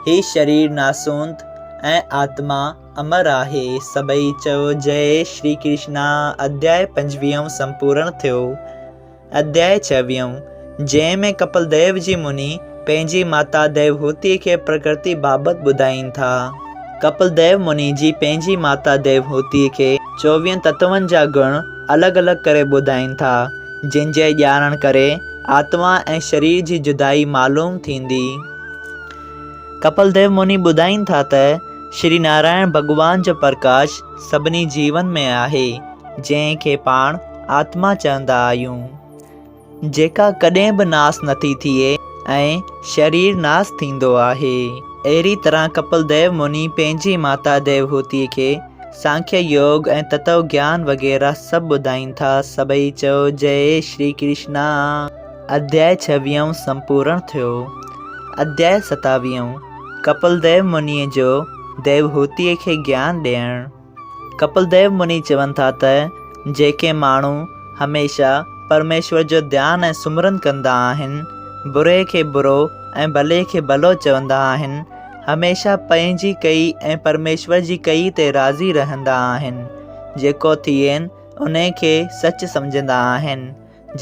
هي شرير ناسونت ۽ آتما امر آهي. سڀئي چئو جئي شري ڪرشنا اڌياء پنجويهون سمپورڻ ٿيو. اڌياء ڇويهون، جنهن ۾ ڪپل ديو جي مني پنهنجي ماتا ديوهوتيء کي پرڪرتي بابت ٻڌائين ٿا. ڪپل ديو مني جي پنهنجي ماتا ديوهوتيء کي چوويهن تتون جا گڻ الڳ الڳ ڪري ٻڌائين ٿا، جن جي ڄاڻڻ ڪري آتما ۽ شرير جي جدائي معلوم ٿيندي. ڪپل ديو مني ٻڌائين ٿا ته شري نارائڻ ڀڳوان جو پرڪاش سڀني جيون ۾ آهي، جنهن کي پاڻ آتما چوندا آهيون. جيڪا ڪڏهن به ناس نٿي ٿئي ۽ شرير ناس ٿيندو آهي. اهڙي طرح ڪپل ديو مني پنهنجي ماتا ديوهوتيء کي سانکيه يوگ ۽ تتو گيان وغيره سڀ ٻڌائين ٿا. سڀئي چئو جئي شري ڪرشنا. اڌياء ڇويهون سمپورڻ ٿيو. اڌياء ستاويهون، ڪپل ديو منيء جو ديوهوتيء کي گيان ڏيڻ. ڪپل ديو مني چون ٿا ته جيڪي ماڻهو هميشه پرميشور جو ڌيان ۽ سمرن ڪندا آهن، بري کي برو ۽ ڀلي کي ڀلو چوندا آهن، هميشه پنهنجي ڪئي ۽ پرميشور جي ڪئي تي راضي رهندا آهن، جيڪو ٿئين انهي کي سچ سمجهندا آهن،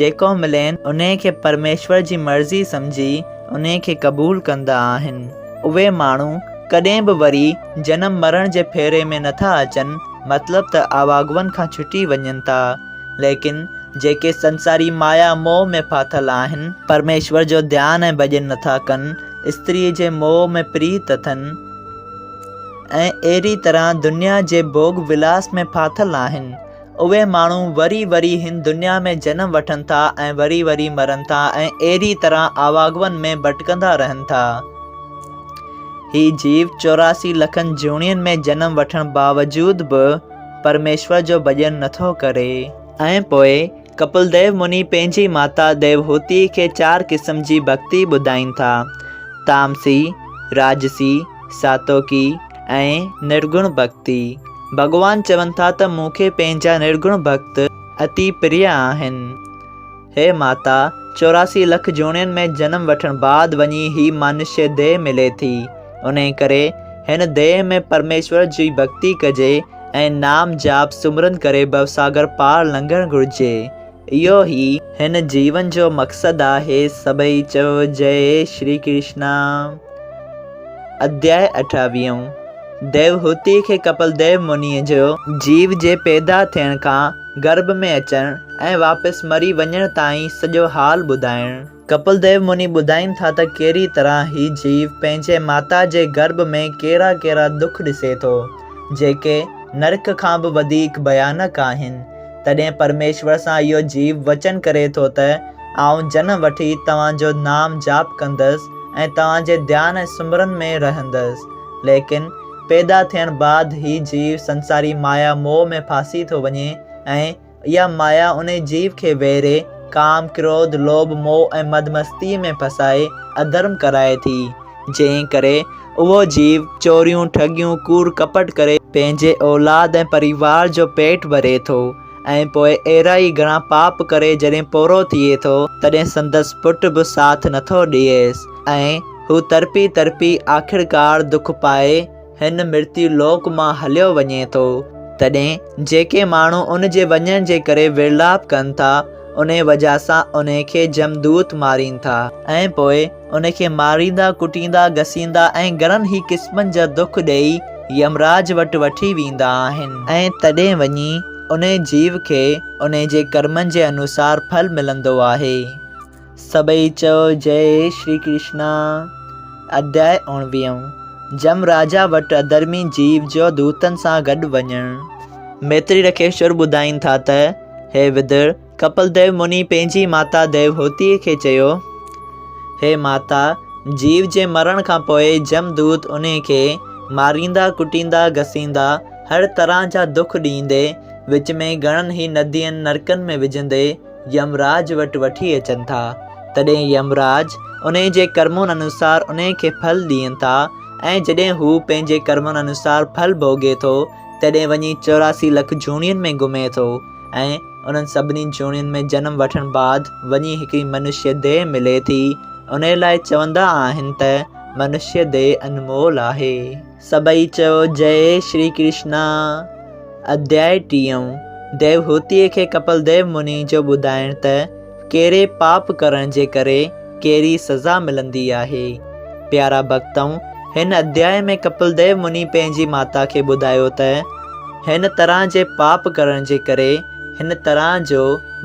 جيڪو ملين انهي کي پرميشور جي مرضي سمجهي انهي کي قبول ڪندا آهن. اهي ماڻهو ڪڏهن به وري جنم مرڻ جي ڦيري ۾ نٿا اچن مطلب ته آواگون کان ڇٽي وڃن ٿا. ليڪن جيڪي سنساري مايا موهه ۾ ڦاٿل آهن، پرميشور جو ڌيان ۽ ڀڄن نٿا ڪن، استريء جي موهه ۾ پريت اٿن ۽ اهڙي طرح دنيا جي ڀوڳ ولاس ۾ ڦاٿل آهن، اهي ماڻهو وري وري هن دنيا ۾ جنم وٺن ٿا ۽ وري وري مرن ٿا ۽ اهڙي طرح آواگون ۾ ڀٽڪندا رهن ٿا. هي جيو 84 لکن جوڻين ۾ جنم وٺڻ باوجود به پرميشور جو ڀڄن نٿو ڪري. ۽ پوء ڪپل ديو مني پنهنجي ماتا ديوهوتيء کي چار قسم جي ڀڳتي ٻڌائين ٿا، تامسي، راجسي، ساتوڪي ۽ نرگڻ ڀڳتي. ڀڳوان چون ٿا ته مون کي پنهنجا نرگڻ ڀڳت اتي پريه آهن. هي ماتا! 84 لک جوڻين ۾ جنم وٺڻ بعد وڃي هي مانشيه ديهه ملي ٿي. انهي ڪري هن ديهه ۾ پرميشور جي ڀڳتي ڪجي ۽ نام جاپ سمرن ڪري ڀوساگر پار لنگهڻ گهرجي. اهو ئي هن جيون جو مقصد آهي. سڀئي چئو جئي شري ڪرشنا. اڌياء اٺاويهون، ديوهوتيء کي ڪپل ديو منيء جو جيو جي پيدا ٿيڻ کان گرڀ ۾ اچڻ ۽ واپس مري وڃڻ تائين سڄو حال ٻڌائڻ. ڪپل ديو مني ٻڌائين ٿا ته ڪهڙي طرح هي جيو پنهنجي ماتا جي گرڀ ۾ ڪهڙا ڪهڙا دک ڏسي ٿو، جيڪي نرڪ کان به وڌيڪ ڀيانڪ آهن. تڏهن پرميشور سان اهو جيو وچن ڪري ٿو ته آئون جنم وٺي توهان جو نام جاپ ڪندس ۽ توهان جي ڌيان ۽ سمرن ۾ رهندس. ليڪن پيدا ٿيڻ بعد هي جيو سنساري مايا موهه ۾ ڦاسي ٿو وڃي ۽ اها مايا انهي جيو کي ويري، ڪام، ڪروڌ، لوڀ، موهه ۽ مدمستيء ۾ ڦاسائي اڌرم ڪرائي ٿي، جنهن ڪري اهو جيو چوريون، ٺڳيون، ڪوڙ ڪپٽ ڪري پنهنجي اولاد ۽ پريوار جو پيٽ ڀري ٿو ۽ پوء اهڙا ئي گهڻا پاپ ڪري جڏهن پوڙهو ٿئي ٿو تڏهن سندس پٽ به ساٿ نٿو ڏئيس ۽ هو تڙپي تڙپي آخرڪار دک پائي هن مرتيو لوڪ مان هليو وڃي ٿو. تڏهن جيڪي ماڻهو ان جي وڃڻ جي ڪري ورلاپ ڪن ٿا، انهي وجهه سان انهي کي جمدوت مارين ٿا. ۽ پوء ان کي ماريندا، ڪٽيندا، گسيندا ۽ گهڻن ئي قسمن جا دک ڏيئي يمراج وٽ وٺي ويندا آهن. ۽ تڏهن وڃي انهي جيو کي انهي جي ڪرمن جي انوسار ڦل ملندو آهي. سڀئي چئو جئي شري ڪرشنا. اڌياء اوڻويهون، جم راجا وٽ اڌرمي جيو جو دوتن سان گڏ وڃڻ. ميتري رکيشور ٻڌائين ٿا ته، هي ودر، ڪپل ديو مني پنهنجي ماتا ديوهوتيء کي چيو، هي ماتا، جيو جي مرڻ کان پوء جم دوت انهي کي ماريندا، ڪٽيندا، گسيندا، هر طرح جا دک ڏيندي، وچ ۾ گهڻن ئي ندين نرڪن ۾ وجهندي، يمراج وٽ وٺي اچن ٿا، تڏهن يمراج انهي جي ڪرمن انوسار انهي کي ڦل ڏين ٿا ۽ جڏهن هو پنهنجي ڪرمن انوسار ڦل ڀوڳي ٿو، تڏهن وڃي 84 لک جوڻين ۾ گهمي ٿو ۽ انهن سڀني جوڻين ۾ جنم وٺڻ بعد وڃي هڪڙي منشيه ديهه ملي ٿي، انهي لاء چوندا آهن ته منشيه ديهه انمول آهي. سڀئي چئو جئي شري ڪرشنا. اڌياء ٽيون، ديوهوتيء کي ڪپل ديو مني جو ٻڌائڻ ته ڪهڙي پاپ ڪرڻ جي ڪري ڪهڙي سزا ملندي آهي. پيارا ڀڳتؤ! هن اڌياء ۾ ڪپل ديو مني پنهنجي ماتا کي ٻڌايو ته هن طرح جي پاپ ڪرڻ جي ڪري هن طرح جو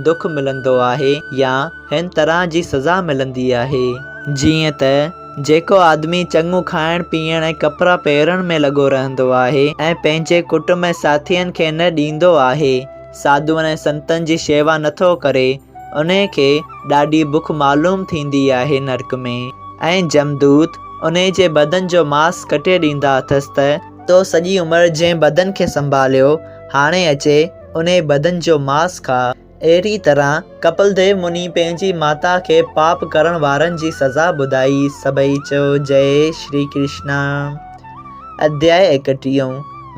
دک ملندو آهي يا هن طرح جي سزا ملندي آهي. جيئن ته. جيڪو آدمي چڱو کائڻ پيئڻ ۽ ڪپڙا پهرڻ ۾ لڳو رهندو آهي ۽ پنهنجي ڪٽنب ۽ ساٿين کي نه ڏيندو آهي، ساڌوئن ۽ سنتن جي شيوا نٿو ڪري، انهي کي ڏاڍي بک معلوم ٿيندي آهي نرڪ ۾. ۽ جمدوت انهي جي بدن جو ماس ڪٽي ڏيندا اٿس ته، تو سڄي عمر جنهن بدن کي سنڀاليو، هاڻي اچي انهي بدن جو ماس کاء. اهڙي طرح ڪپل ديو مني پنهنجي ماتا کي پاپ ڪرڻ وارن جي سزا ٻڌائي. سڀئي چئو جئي شري ڪرشنا. اڌياء ايڪٽيهون،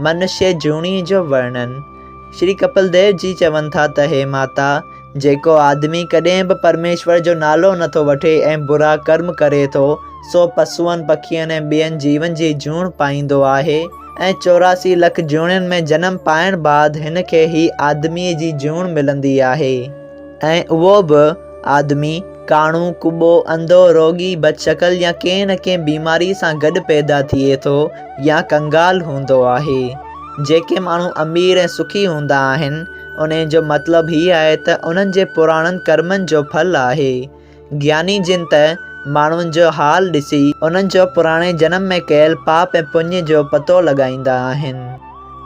منشي جوڻي جو ورڻن. شري ڪپل ديو جي چون ٿا ته هي ماتا! جيڪو آدمي ڪڏهن به پرميشور جو نالو نٿو وٺي ۽ برا ڪرم ڪري ٿو، سو پسوئن، پکين ۽ ٻين جيون جي جوڻ پائيندو آهي ۽ 84 لک جوڻين ۾ جنم پائڻ بعد هن کي هي آدميء جي جوڻ ملندي آهي ۽ اهو به آدمي ڪاڻو، ڪٻو، انڌو، روڳي، بدشڪل يا ڪنهن نه ڪنهن بيماريء سان گڏ پيدا ٿئي ٿو يا ڪنگال هوندو آهي. جيڪي ماڻهو امير ۽ سکي هوندا آهن، انهيء جو مطلب هي آهي ته انهن جي پراڻن ڪرمن جو ڦل آهي. گياني جن ته ماڻهن جو حال ڏسي انهن جو پراڻي جنم ۾ ڪيل پاپ ۽ پڃ جو پتو لڳائيندا آهن.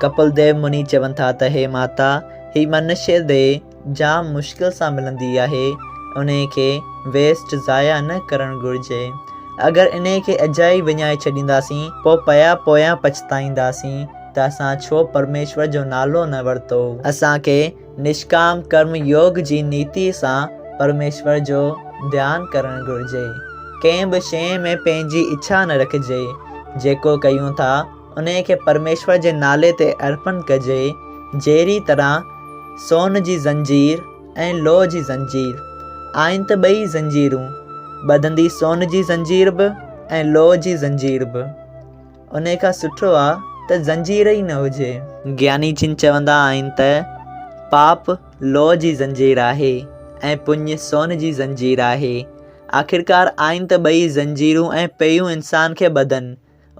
ڪپل ديو مني چون ٿا ته هي ماتا! هي منشي ديهه جام مشڪل سان ملندي آهي، انهيء کي ويسٽ، ضايع، نه ڪرڻ گهرجي. اگر انهيء کي اجائي وڃائي ڇڏينداسين، پوء پيا پويان پڇتائينداسين ته اسان ڇو پرميشور جو نالو نه ورتو. اسان کي نشڪام ڪرم يوگ جي نيتيء سان پرميشور جو ڌيان ڪرڻ گهرجي. ڪنهن به شيء ۾ پنهنجي اڇا نه رکجي. جيڪو ڪيون ٿا، انهيء کي پرميشور جي نالي تي ارپڻ ڪجي. جهڙي طرح سون جي زنجير ۽ لوهه جي زنجير آهن ته ٻئي زنجيرون ٻڌندي سون جي زنجير به ۽ لوهه جي زنجير به. انهيء کان سٺو آ ته زنجير ئي نه هجي. گياني جن چوندا آهن ته پاپ لوهه جي زنجير آهي ۽ پڃ سون جي زنجير آهي. آخرڪار آهن ته ٻئي زنجيرون ۽ پيون انسان کي ٻڌن.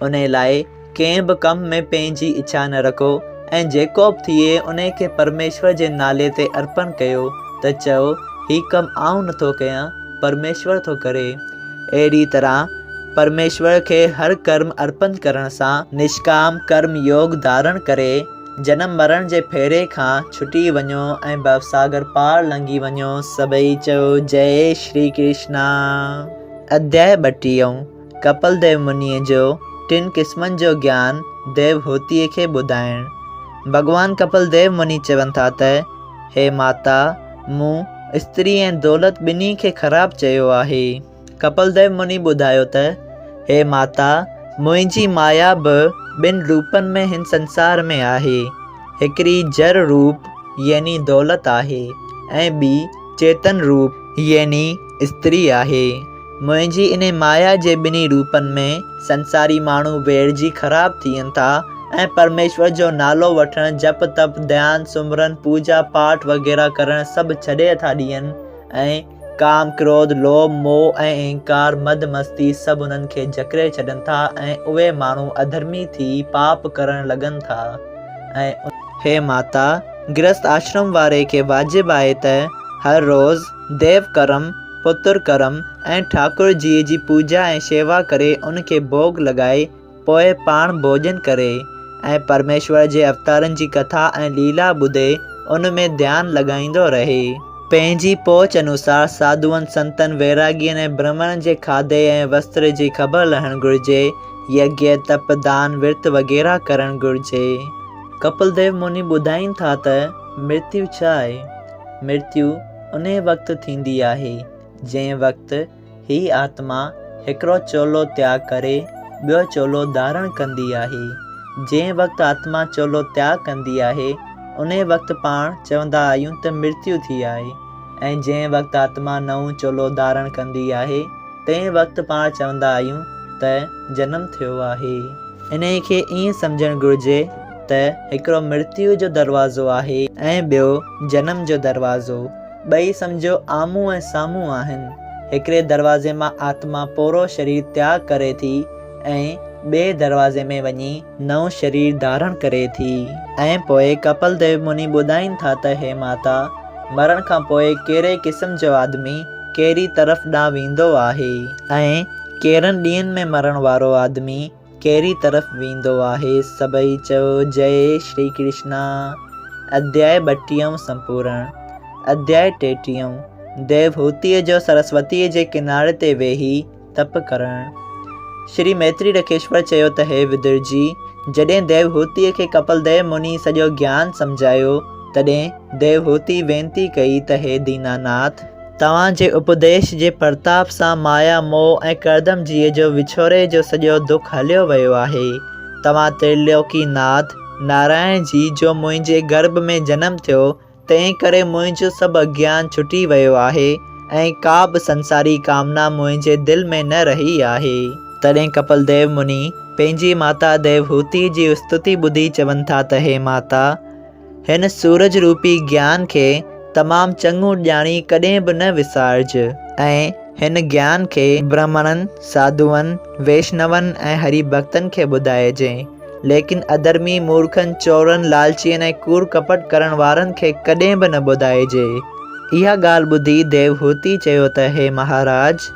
انهيء لاء ڪنهن به ڪم ۾ پنهنجي اڇا نه رکو ۽ جيڪو به ٿئي انهيء کي پرميشور جي نالي تي ارپڻ ڪيو ته چئو، هي ڪم آئون نٿو ڪيان، پرميشور ٿو ڪري. اهڙيء طرح پرميشور کي هر ڪرم ارپن ڪرڻ سان نشڪام ڪرم يوگ ڌارڻ ڪري جنم مرڻ جي ڦيري کان ڇٽي وڃو ۽ ڀوساگر پار لنگهي وڃو. سڀئي چئو جئي شري ڪرشنا. اڌياء ٻٽيهون، ڪپل ديو منيء جو ٽن قسمن جو گيان ديوهوتيء کي ٻڌائڻ. ڀڳوان ڪپل ديو مني چون ٿا ته هي ماتا! مون استري ۽ دولت ٻنهي کي خراب چيو آهي. ڪپل ديو مني ٻڌايو ته، هي ماتا! منهنجي مايا به ٻن روپن ۾ هن سنسار ۾ آهي. هڪڙي جڙ روپ يعني دولت آهي ۽ ٻي چيتن روپ يعني استري آهي. منهنجي انهي مايا جي ٻنهي روپن ۾ سنساري ماڻهو ويڙهجي خراب ٿين ٿا ۽ پرميشور جو نالو وٺڻ، جپ تپ، ڌيان، سمرن، پوڄا پاٺ وغيره ڪرڻ سڀ ڇڏي ٿا ڏين ۽ ڪام، ڪروڌ، لوڀ، موهه ۽ اهنڪار، مڌ مستي سڀ انهن کي جڪڙي ڇڏن ٿا ۽ اهي ماڻهو اڌرمي ٿي پاپ ڪرڻ لڳن ٿا ۽. هي ماتا! گرهست آشرم واري کي واجب آهي ته هر روز ديو ڪرم، پتر ڪرم ۽ ٺاڪر جيء جي پوڄا ۽ شيوا ڪري ان کي ڀوڳ لڳائي پوء پاڻ ڀوڄن ڪري ۽ پرميشور جي اوتارن جي ڪٿا ۽ ليلا ٻڌي ان ۾ ڌيان لڳائيندو رهي. پنهنجي پهچ انوسار ساڌوئن، سنتن، ويراڳين ۽ برهمڻن جي کاڌي ۽ وستر جي خبر لهڻ گهرجي، يگيه، تپ، دان، ورت وغيره ڪرڻ گهرجي. ڪپل ديو مني ٻڌائين ٿا ته مرتيو ڇا آهي؟ مرتيو انهيء وقت ٿيندي آهي، جنهن وقت هي آتما هڪڙو چولو تياڳ ڪري ٻيو چولو ڌارڻ ڪندي آهي. جنهن وقت آتما چولو تياڳ ڪندي آهي، انهيء وقت پاڻ چوندا آهيون ته مرتيو ٿي آهي ۽ جنهن وقت آتما نئون چولو ڌارڻ ڪندي آهي، تنهن وقت پاڻ چوندا آهيون ته جنم ٿيو آهي. انهيء کي ائين سمجهڻ گهرجي ته هڪڙو مرتيو جو دروازو آهي ۽ ٻيو جنم جو دروازو. ٻئي سمجهو آمهون ۽ سامهون آهن. هڪڙي دروازي مان آتما پورو شرير تياڳ ڪري ٿي ۽ ٻئي دروازي ۾ وڃي نئون شرير ڌارڻ ڪري ٿي. ۽ پوء ڪپل ديو مني ٻڌائين ٿا ته هي ماتا! مرڻ کان پوء ڪهڙي قسم جو آدمي ڪهڙي طرف ڏانهن ويندو آهي؟ ۽ ڪيرن ڏينهن ۾ مرڻ وارو آدمي ڪهڙي طرف ويندو آهي؟ سڀئي چئو جئي شري ڪرشنا. اڌياء ٻٽيهون سمپورڻ. اڌياء ٽيٽيهون، ديوهوتيء جو سرسوتيء جي ڪناري تي ويهي تپ ڪرڻ. شري ميتري رکيشور چيو ته هي ودر جي! جڏهن ديوهوتيء کي ڪپل ديو مني سڄو گيان سمجهايو، تڏهن ديوهوتي وينتي ڪئي ته هي ديناناٿ! توهان جي اپديش جي پرتاپ سان مايا، موهه ۽ ڪردم جيء جو وڇوڙي جو سڄو دک هليو ويو آهي. توهان ترلوڪي ناٿ، نارائڻ جي، جو منهنجي گرڀ ۾ جنم ٿيو، تنهن ڪري منهنجو سڀ اگيان ڇٽي ويو آهي ۽ ڪا به سنساري ڪامنا منهنجي دل ۾ نه رهي آهي. تڏهن ڪپل ديو مني پنهنجي ماتا ديوهوتيء جي استتي ٻڌي چون ٿا ته هي ماتا! هن سورج روپي گيان کي تمام چڱو ڄاڻي ڪڏهن به نه وسارج ۽ هن گيان کي برهمڻن، ساڌوئن، ويشنون ۽ هري ڀڳتن کي ٻڌائجين، ليڪن اڌرمي، مورکن، چورن، لالچين ۽ ڪوڙ ڪپٽ ڪرڻ وارن کي ڪڏهن به نه ٻڌائجي. اها ڳالهه ٻڌي ديوهوتي چيو ته هي مهاراج!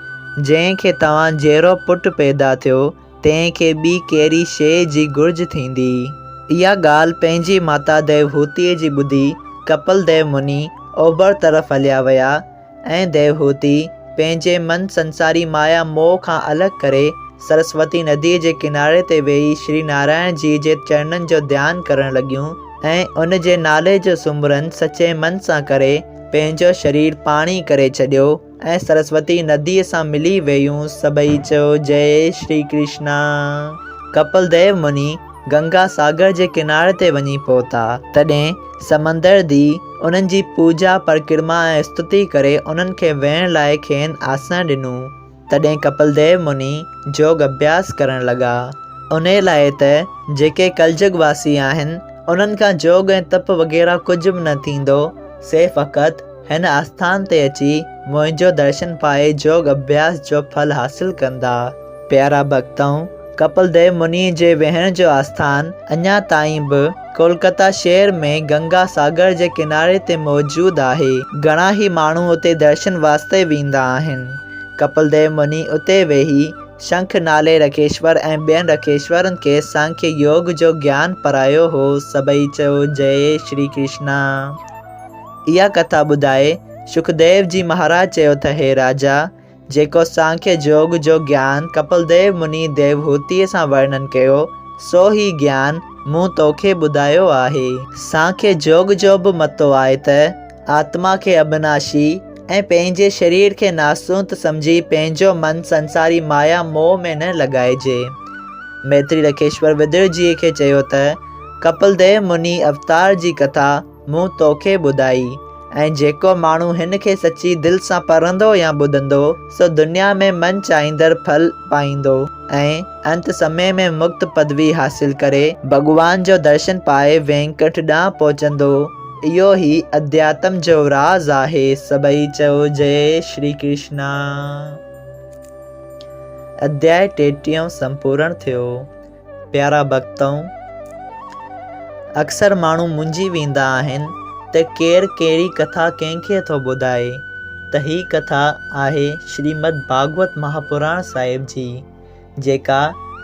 جنهن کي توهان جهڙو پٽ پيدا ٿيو، تنهن کي ٻي ڪهڙي شيء جي گهرج ٿيندي؟ اها ڳالهه پنهنجي ماتا ديوهوتيء جي ٻڌي ڪپل ديو مني اوڀر طرف هليا ويا ۽ ديوهوتي پنهنجي من سنساري مايا موهه کان الڳ ڪري سرسوتي نديء جي ڪناري تي ويهي شري نارائڻ جيء جي چرنن جو ڌيان ڪرڻ لڳيون ۽ ان جي نالي جو سمرن سچي من سان ڪري پنهنجو شرير پاڻي ڪري ڇڏيو. ۽ سرسوتي نديء سان ملي ويون. سڀئي چيو جئي شري ڪرشنا. ڪپل ديو مني گنگا ساگر جي ڪناري تي وڃي پهتا. تڏهن سمندر the انهن جي پوڄا، پرڪرما ۽ استتي ڪري انهن کي ويهڻ لاء کين آسڻ ڏنو. تڏهن ڪپل ديو مني جوڳ اڀياس ڪرڻ لڳا. انهيء لاء ته جيڪي ڪلجڳ واسي آهن، انهن کان جوڳ ۽ تپ وغيره ڪجهه به نه ٿيندو، سي فقط هن آسٿان تي اچي منهنجو درشن پائي جوڳ اڀياس جو ڦل حاصل ڪندا. پيارا ڀڳتؤ! ڪپل ديو منيء جي ويهڻ جو آسٿان اڃا تائين به ڪولڪتا شهر ۾ گنگا ساگر جي ڪناري تي موجود آهي. گهڻا ئي ماڻهو اتي درشن واسطي ويندا آهن. ڪپل ديو مني اتي ويهي شنک نالي رکيشور ۽ ٻين رکيشورن کي سانکيه يوگ جو گيان پرايو هو. سڀئي چيو جئي شري ڪرشنا. اها ڪٿا ٻڌائي شڪديو جي مهاراج چيو ته هي راجا! جيڪو سانکيه جوڳ جو گيان ڪپلديو مني ديوهوتيء سان ورڻن ڪيو، سو هي گيان مون توکي ٻڌايو آهي. سانکيه جوڳ جو به متو آهي ته آتما کي اٻناشي ۽ پنهنجي شرير کي ناسونت سمجهي پنهنجو من سنساري مايا موهه ۾ نه لڳائجي. ميتري رکيشور ودر جيء کي چيو ته ڪپلديو مني اوتار جي ڪٿا مون توکي ٻڌائي ۽ جيڪو ماڻهو هن کي سچي دل سان پڙهندو يا ٻڌندو، سو دنيا ۾ من چاهيندڙ ڦل پائيندو ۽ انت سمي ۾ مڪت پدوي حاصل ڪري ڀڳوان جو درشن پائي وينڪنٺ ڏانهن پهچندو. اهو ئي اڌياتم جو راز آهي. سڀئي چئو جئي شري ڪرشنا. اڌياء ٽيٽيهون سمپورڻ ٿيو. پيارا ڀڳتؤ! اڪثر ماڻهو منجهي ويندا آهن ته ڪير ڪهڙي ڪٿا ڪنهن کي ٿو ٻڌائي ته هي ڪٿا آهي شريمد ڀاڳوت مهاپراڻ صاحب جي جيڪا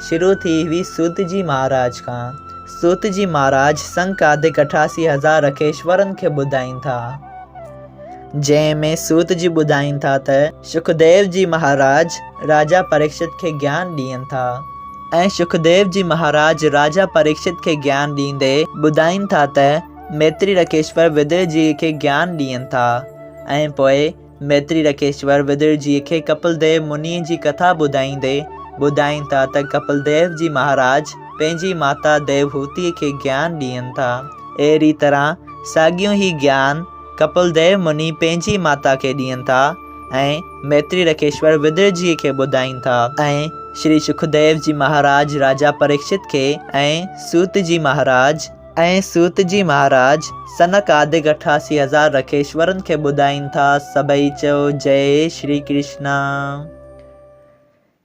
شروع ٿي هئي سوت جي مهاراج کان. سوت جي مهاراج سنڪادڪ 88000 رکيشورن کي ٻڌائين ٿا. جنهن ۾ سوت جي ٻڌائين ٿا ته شڪديو جي مهاراج راجا پريڪشت کي گيان ڏين ٿا. ۽ شڪديو جي مهاراج راجا پريڪشت کي گيان ڏيندي ٻڌائين ٿا ته ميتري رکيشور ودر جيء کي گيان ڏين ٿا ۽ پوء ميتري رکيشور ودر جيء کي ڪپل ديو منيء جي ڪٿا ٻڌائيندي ٻڌائين ٿا ته ڪپل ديو جي مهاراج پنهنجي ماتا ديوهوتيء کي گيان ڏين ٿا. اهڙي طرح ساڳيون ئي گيان ڪپل ديو مني پنهنجي ماتا کي ڏين ٿا ۽ ميتري رکيشور ودر جيء کي ٻڌائين ٿا ۽ شري شڪديو جي مهاراج راجا پريڪشت کي ۽ سوت جي مهاراج ۽ سوت جي مهاراج سنڪادڪ 88000 رکيشورن کي ٻڌائين ٿا سڀئي چئو جئي شري ڪرشنا.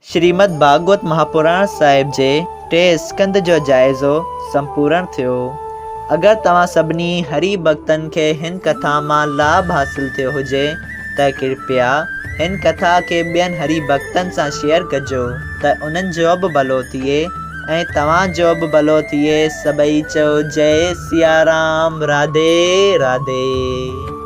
شريمد ڀاڳوت مهاپراڻ صاحب جي ٽي اسڪنڌ جو جائزو سمپورڻ ٿيو. اگر توهان سڀني هري ڀڳتن کي هن ڪٿا مان لاڀ حاصل ٿيو هجي ته ڪرپيا هن ڪٿا کي ٻين هري ڀڳتن سان شيئر ڪجو ته انهن جو به ڀلو ٿئي ۽ توهان جو به ڀلو ٿئي سڀئي چئو جئي سيارام راڌي راڌي.